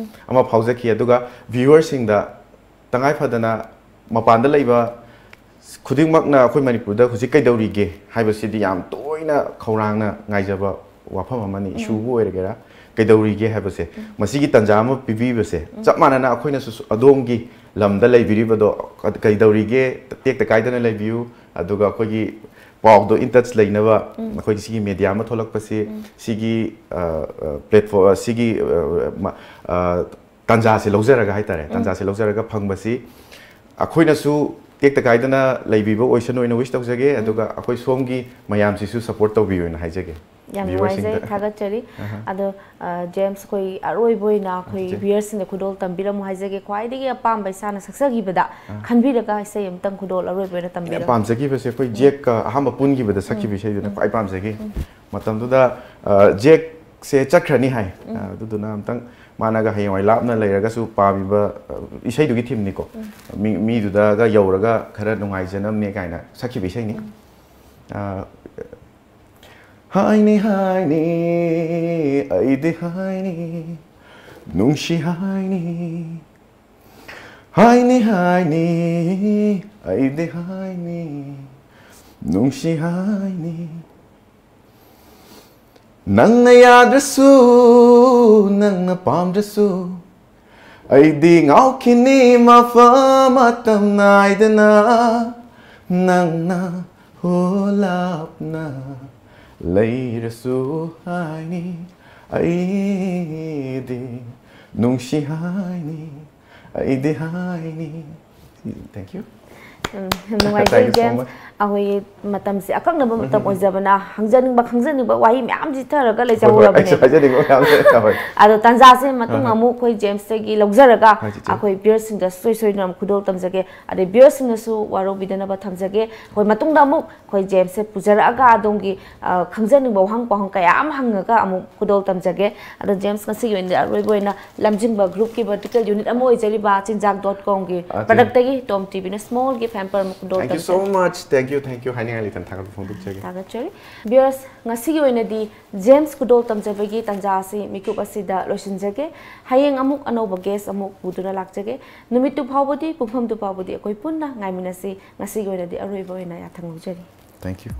ꯑꯃ ꯐꯥꯎꯖꯈꯤ꯫ ꯑꯗꯨꯒ viewerꯁꯤꯡꯗ ꯇꯉꯥꯏ ꯐꯗꯅ ꯃꯄꯥꯟꯗ ꯂꯩꯕ ꯈꯨꯗꯤꯡꯃꯛꯅ ꯑꯩꯈꯣꯏ ꯃꯅꯤꯄꯨꯔꯗ ꯍꯧꯖꯤꯛ ꯀꯩꯗꯧꯔꯤꯒꯦ ꯍꯥꯏꯕꯁꯤꯗꯤ ꯌꯥꯝ ꯇꯣꯏꯅ ꯈꯧꯔꯥꯡꯅ ꯉꯥꯏꯖꯕ ꯋꯥꯐꯝ ꯑꯃꯅꯤ꯫ ꯏꯁꯨꯕꯨ ꯑꯣꯏꯔꯒꯦꯔꯥ, ꯀꯩꯗꯧꯔꯤꯒꯦ ꯍꯥꯏꯕꯁꯦ, ꯃꯁꯤꯒꯤ ꯇꯥꯟꯖꯥ ꯑꯃ ꯄꯤꯕꯤꯕꯁꯦ, ꯆꯞ ꯃꯥꯟꯅꯅ ꯑꯩꯈꯣꯏꯅꯁꯨ ꯑꯗꯣꯝꯒꯤ ꯂꯝꯗ ꯂꯩꯕꯤꯔꯤꯕꯗꯣ ꯀꯩꯗꯧꯔꯤꯒꯦ, ꯇꯦꯛꯇ ꯀꯥꯏꯗꯅ ꯂꯩꯕꯤꯌꯨ꯫ ꯑꯗꯨꯒ ꯑꯩꯈꯣꯏꯒꯤ ꯄꯥꯎꯗꯣ in touch ꯂꯩꯅꯕ ꯑꯩꯈꯣꯏꯒꯤ ꯁꯤꯒꯤ media ꯑꯃ ꯊꯣꯛꯂꯛꯄꯁꯤ, ꯁꯤꯒꯤ, ꯑ, ꯑ, platform, ꯑ, ꯁꯤꯒꯤ, ꯑ, ꯃ-, ꯑ, ꯇꯥꯟꯖꯥꯁꯦ ꯂꯧꯖꯔꯒ ꯍꯥꯏꯇꯥꯔꯦ, ꯇꯥꯟꯖꯥꯁꯦ ꯂꯧꯖꯔꯒ ꯐꯪꯕꯁꯤ ꯑꯩꯈꯣꯏꯅꯁꯨ ꯇꯦꯛꯇ ꯀꯥꯏꯗꯅ ꯂꯩꯕꯤꯕ ꯑꯣꯏꯁꯅꯨ ꯍꯥꯏꯅ wish ꯇꯧꯖꯒꯦ꯫ ꯑꯗꯨꯒ ꯑꯩꯈꯣꯏ ꯁꯣꯝꯒꯤ ꯃꯌꯥꯝꯁꯤꯁꯨ support ꯇꯧꯕꯤꯌꯨ ꯍꯥꯏꯅ ꯍꯥꯏꯖꯒꯦ꯫ ꯌꯥꯝ Viewerꯁꯤꯡꯗ꯫ ꯅꯨꯡꯉꯥꯏꯖꯩ, ꯊꯥꯒꯠꯆꯔꯤ꯫ ꯑꯗꯣ, ꯑ, ꯖꯦꯝꯁ, ꯑꯩꯈꯣꯏ ꯑꯔꯣꯏꯕ ꯑꯣꯏꯅ ꯑꯩꯈꯣꯏ viewerꯁꯤꯡꯗ ꯈꯨꯗꯣꯜ ꯇꯝꯕꯤꯔꯝꯃꯨ ꯍꯥꯏꯖꯒꯦ꯫ ꯈ꯭ꯋꯥꯏꯗꯒꯤ ꯑꯄꯥꯝꯕ ꯏꯁꯥꯅ ꯁꯛꯆꯈꯤꯕꯗ ꯈꯟꯕꯤꯔꯒ ꯏꯁꯩ ꯑꯃꯇꯪ ꯈꯨꯗꯣꯜ ꯑꯔꯣꯏꯕ ꯑꯣꯏꯅ ꯑꯩꯅ ꯇꯝꯕꯤꯔꯝꯃꯨ꯫ ꯄꯥꯝꯖꯈꯤꯕꯁꯦ ꯑꯩꯈꯣꯏ ꯖꯦꯛꯀ ꯑꯍꯥꯟꯕ ꯄꯨꯟꯈꯤꯕꯗ ꯁꯛꯈꯤꯕ ꯏꯁꯩꯗꯨꯅ ꯈ꯭ꯋꯥꯏ ꯄꯥꯝꯖꯈꯤ꯫ ꯃꯇꯝꯗꯨꯗ, ꯑ, ꯖꯦꯛꯁꯦ ꯆꯠꯈ꯭ꯔꯅꯤ ꯍꯥꯏ꯫ ꯑ, ꯑꯗꯨꯗꯨꯅ ꯑꯝꯇꯪ ꯃꯥꯅꯒ ꯍꯌꯦꯡꯋꯥꯏ ꯂꯥꯞꯅ ꯂꯩꯔꯒꯁꯨ ꯄꯥꯝꯃꯤꯕ, ꯑ, ꯏꯁꯩꯗꯨꯒꯤ themeꯅꯤꯀꯣ꯫ ꯃꯤ-, ꯃꯤꯗꯨꯗꯒ ꯌꯧꯔꯒ ꯈꯔ ꯅꯨꯡꯉꯥꯏꯖꯅꯕꯅꯦ ꯀꯥꯏꯅ ꯁꯛꯈꯤꯕ ꯏꯁꯩꯅꯤ꯫ ꯑ, ꯍꯥꯏꯅꯤ, ꯍꯥꯏꯅꯤ, ꯑꯩꯗꯤ ꯍꯥꯏꯅꯤ, ꯅꯨꯡꯁꯤ ꯍꯥꯏꯅꯤ꯫ ꯍꯥꯏꯅꯤ, ꯍꯥꯏꯅꯤ, ꯑꯩꯗꯤ ꯍꯥꯏꯅꯤ, ꯅꯨꯡꯁꯤ ꯍꯥꯏꯅꯤ꯫ ꯅꯪꯅ ꯌꯥꯗ꯭ꯔꯁꯨ, ꯅꯪꯅ ꯄꯥꯝꯗ꯭ꯔꯁꯨ, ꯑꯩꯗꯤ ꯉꯥꯎꯈꯤꯅꯤ ꯃꯐꯝ ꯃꯇꯝ ꯅꯥꯏꯗꯅ꯫ ꯅꯪꯅ ꯍꯣ ꯂꯥꯞꯅ ꯂꯩꯔꯁꯨ ꯍꯥꯏꯅꯤ, ꯑꯩꯗꯤ ꯅꯨꯡꯁꯤ ꯍꯥꯏꯅꯤ, ꯑꯩꯗꯤ ꯍꯥꯏꯅꯤ꯫ Thank you. ꯎꯝ, ꯌꯥꯝ ꯅꯨꯡꯉꯥꯏꯖꯩ, James. ꯑꯩꯈꯣꯏꯒꯤ ꯃꯇꯝꯁꯦ ꯑꯀꯛꯅꯕ ꯃꯇꯝ ꯑꯣꯏꯖꯕꯅ, ꯍꯪꯖꯅꯤꯡꯕ ꯈꯪꯖꯅꯤꯡꯕ ꯋꯥꯍꯩ ꯃꯌꯥꯝꯁꯤ ꯊꯔꯒ ꯂꯩꯖꯍꯧꯔꯕꯅꯦ꯫ ꯑꯗꯣ ꯇꯥꯟꯖꯥꯁꯦ ꯃꯇꯨꯡ ꯑꯃꯨꯛ ꯑꯩꯈꯣꯏ viewers ꯁꯤꯡꯗ ꯁꯣꯏ ꯁꯣꯏꯗꯅ ꯌꯥꯝ ꯊꯥꯒꯠꯄ ꯐꯣꯡꯗꯣꯛꯆꯒꯦ꯫ ꯍꯣꯏ, ꯆꯤꯆꯦ꯫ ꯑꯩꯈꯣꯏ viewers ꯁꯤꯡꯗ ꯁꯣꯏ ꯁꯣꯏꯗꯅ ꯑꯃꯨꯛ ꯈꯨꯗꯣꯜ ꯇꯝꯖꯒꯦ꯫ ꯑꯗꯩ viewers ꯁꯤꯡꯅꯁꯨ ꯋꯥꯔꯧꯕꯤꯗꯅꯕ ꯊꯝꯖꯒꯦ꯫ ꯑꯩꯈꯣꯏ ꯃꯇꯨꯡꯗ ꯑꯃꯨꯛ ꯑꯩꯈꯣꯏ James ꯁꯦ ꯄꯨꯖꯔꯛꯑꯒ ꯑꯗꯣꯝꯒꯤ, ꯑ, ꯈꯪꯖꯅꯤꯡꯕ ꯋꯥꯍꯪ ꯄꯥꯎꯍꯪ ꯀꯌꯥ ꯑꯃ ꯍꯪꯉꯒ ꯑꯃꯨꯛ ꯈꯨꯗꯣꯜ ꯇꯝꯖꯒꯦ꯫ ꯑꯗꯣ James, ꯉꯁꯤꯒꯤ ꯑꯣꯏꯅꯗꯤ ꯑꯔꯣꯏꯕ ꯑꯣꯏꯅ ꯂꯝꯖꯤꯡꯕ group ꯀꯤ vertical unit ꯑꯃ ꯑꯣꯏꯖꯔꯤꯕ ꯆꯤꯟꯖꯥꯛ dot com ꯒꯤ product ꯇꯒꯤ Tom TV ꯅ small gift hamper ꯑꯃ ꯈꯨꯗꯣꯜ ꯇꯝꯖꯒꯦ꯫ Thank you so much. Thank you, thank you. ꯍꯥꯏꯅꯤꯡꯉꯥꯏ ꯂꯩꯇꯅ ꯊꯥꯒꯠꯄ ꯐꯣꯡꯗꯣꯛꯆꯒꯦ꯫ ꯊꯥꯒꯠꯆꯔꯤ꯫ Viewers, ꯉꯁꯤꯒꯤ ꯑꯣꯏꯅꯗꯤ James ꯈꯨꯗꯣꯜ ꯇꯝꯖꯕꯒꯤ ꯇꯥꯟꯖꯥ ꯑꯁꯤ ꯃꯤꯀꯨꯞ ꯑꯁꯤꯗ ꯂꯣꯏꯁꯤꯟꯖꯒꯦ꯫ ꯍꯌꯦꯡ ꯑꯃꯨꯛ ꯑꯅꯧꯕ guest ꯑꯃꯨꯛ ꯄꯨꯗꯨꯅ ꯂꯥꯛꯆꯒꯦ꯫ ꯅꯨꯃꯤꯠꯇꯨ ꯐꯥꯎꯕꯗꯤ, ꯄꯨꯡꯐꯝꯗꯨ ꯐꯥꯎꯕꯗꯤ ꯑꯩꯈꯣꯏ ꯄꯨꯟꯅ ꯉꯥꯏꯃꯤꯟꯅꯁꯤ꯫ ꯉꯁꯤꯒꯤ ꯑꯣꯏꯅꯗꯤ ꯑꯔꯣꯏꯕ ꯑꯣꯏꯅ ꯌꯥꯊꯪ ꯂꯧꯖꯔꯤ꯫ Thank you.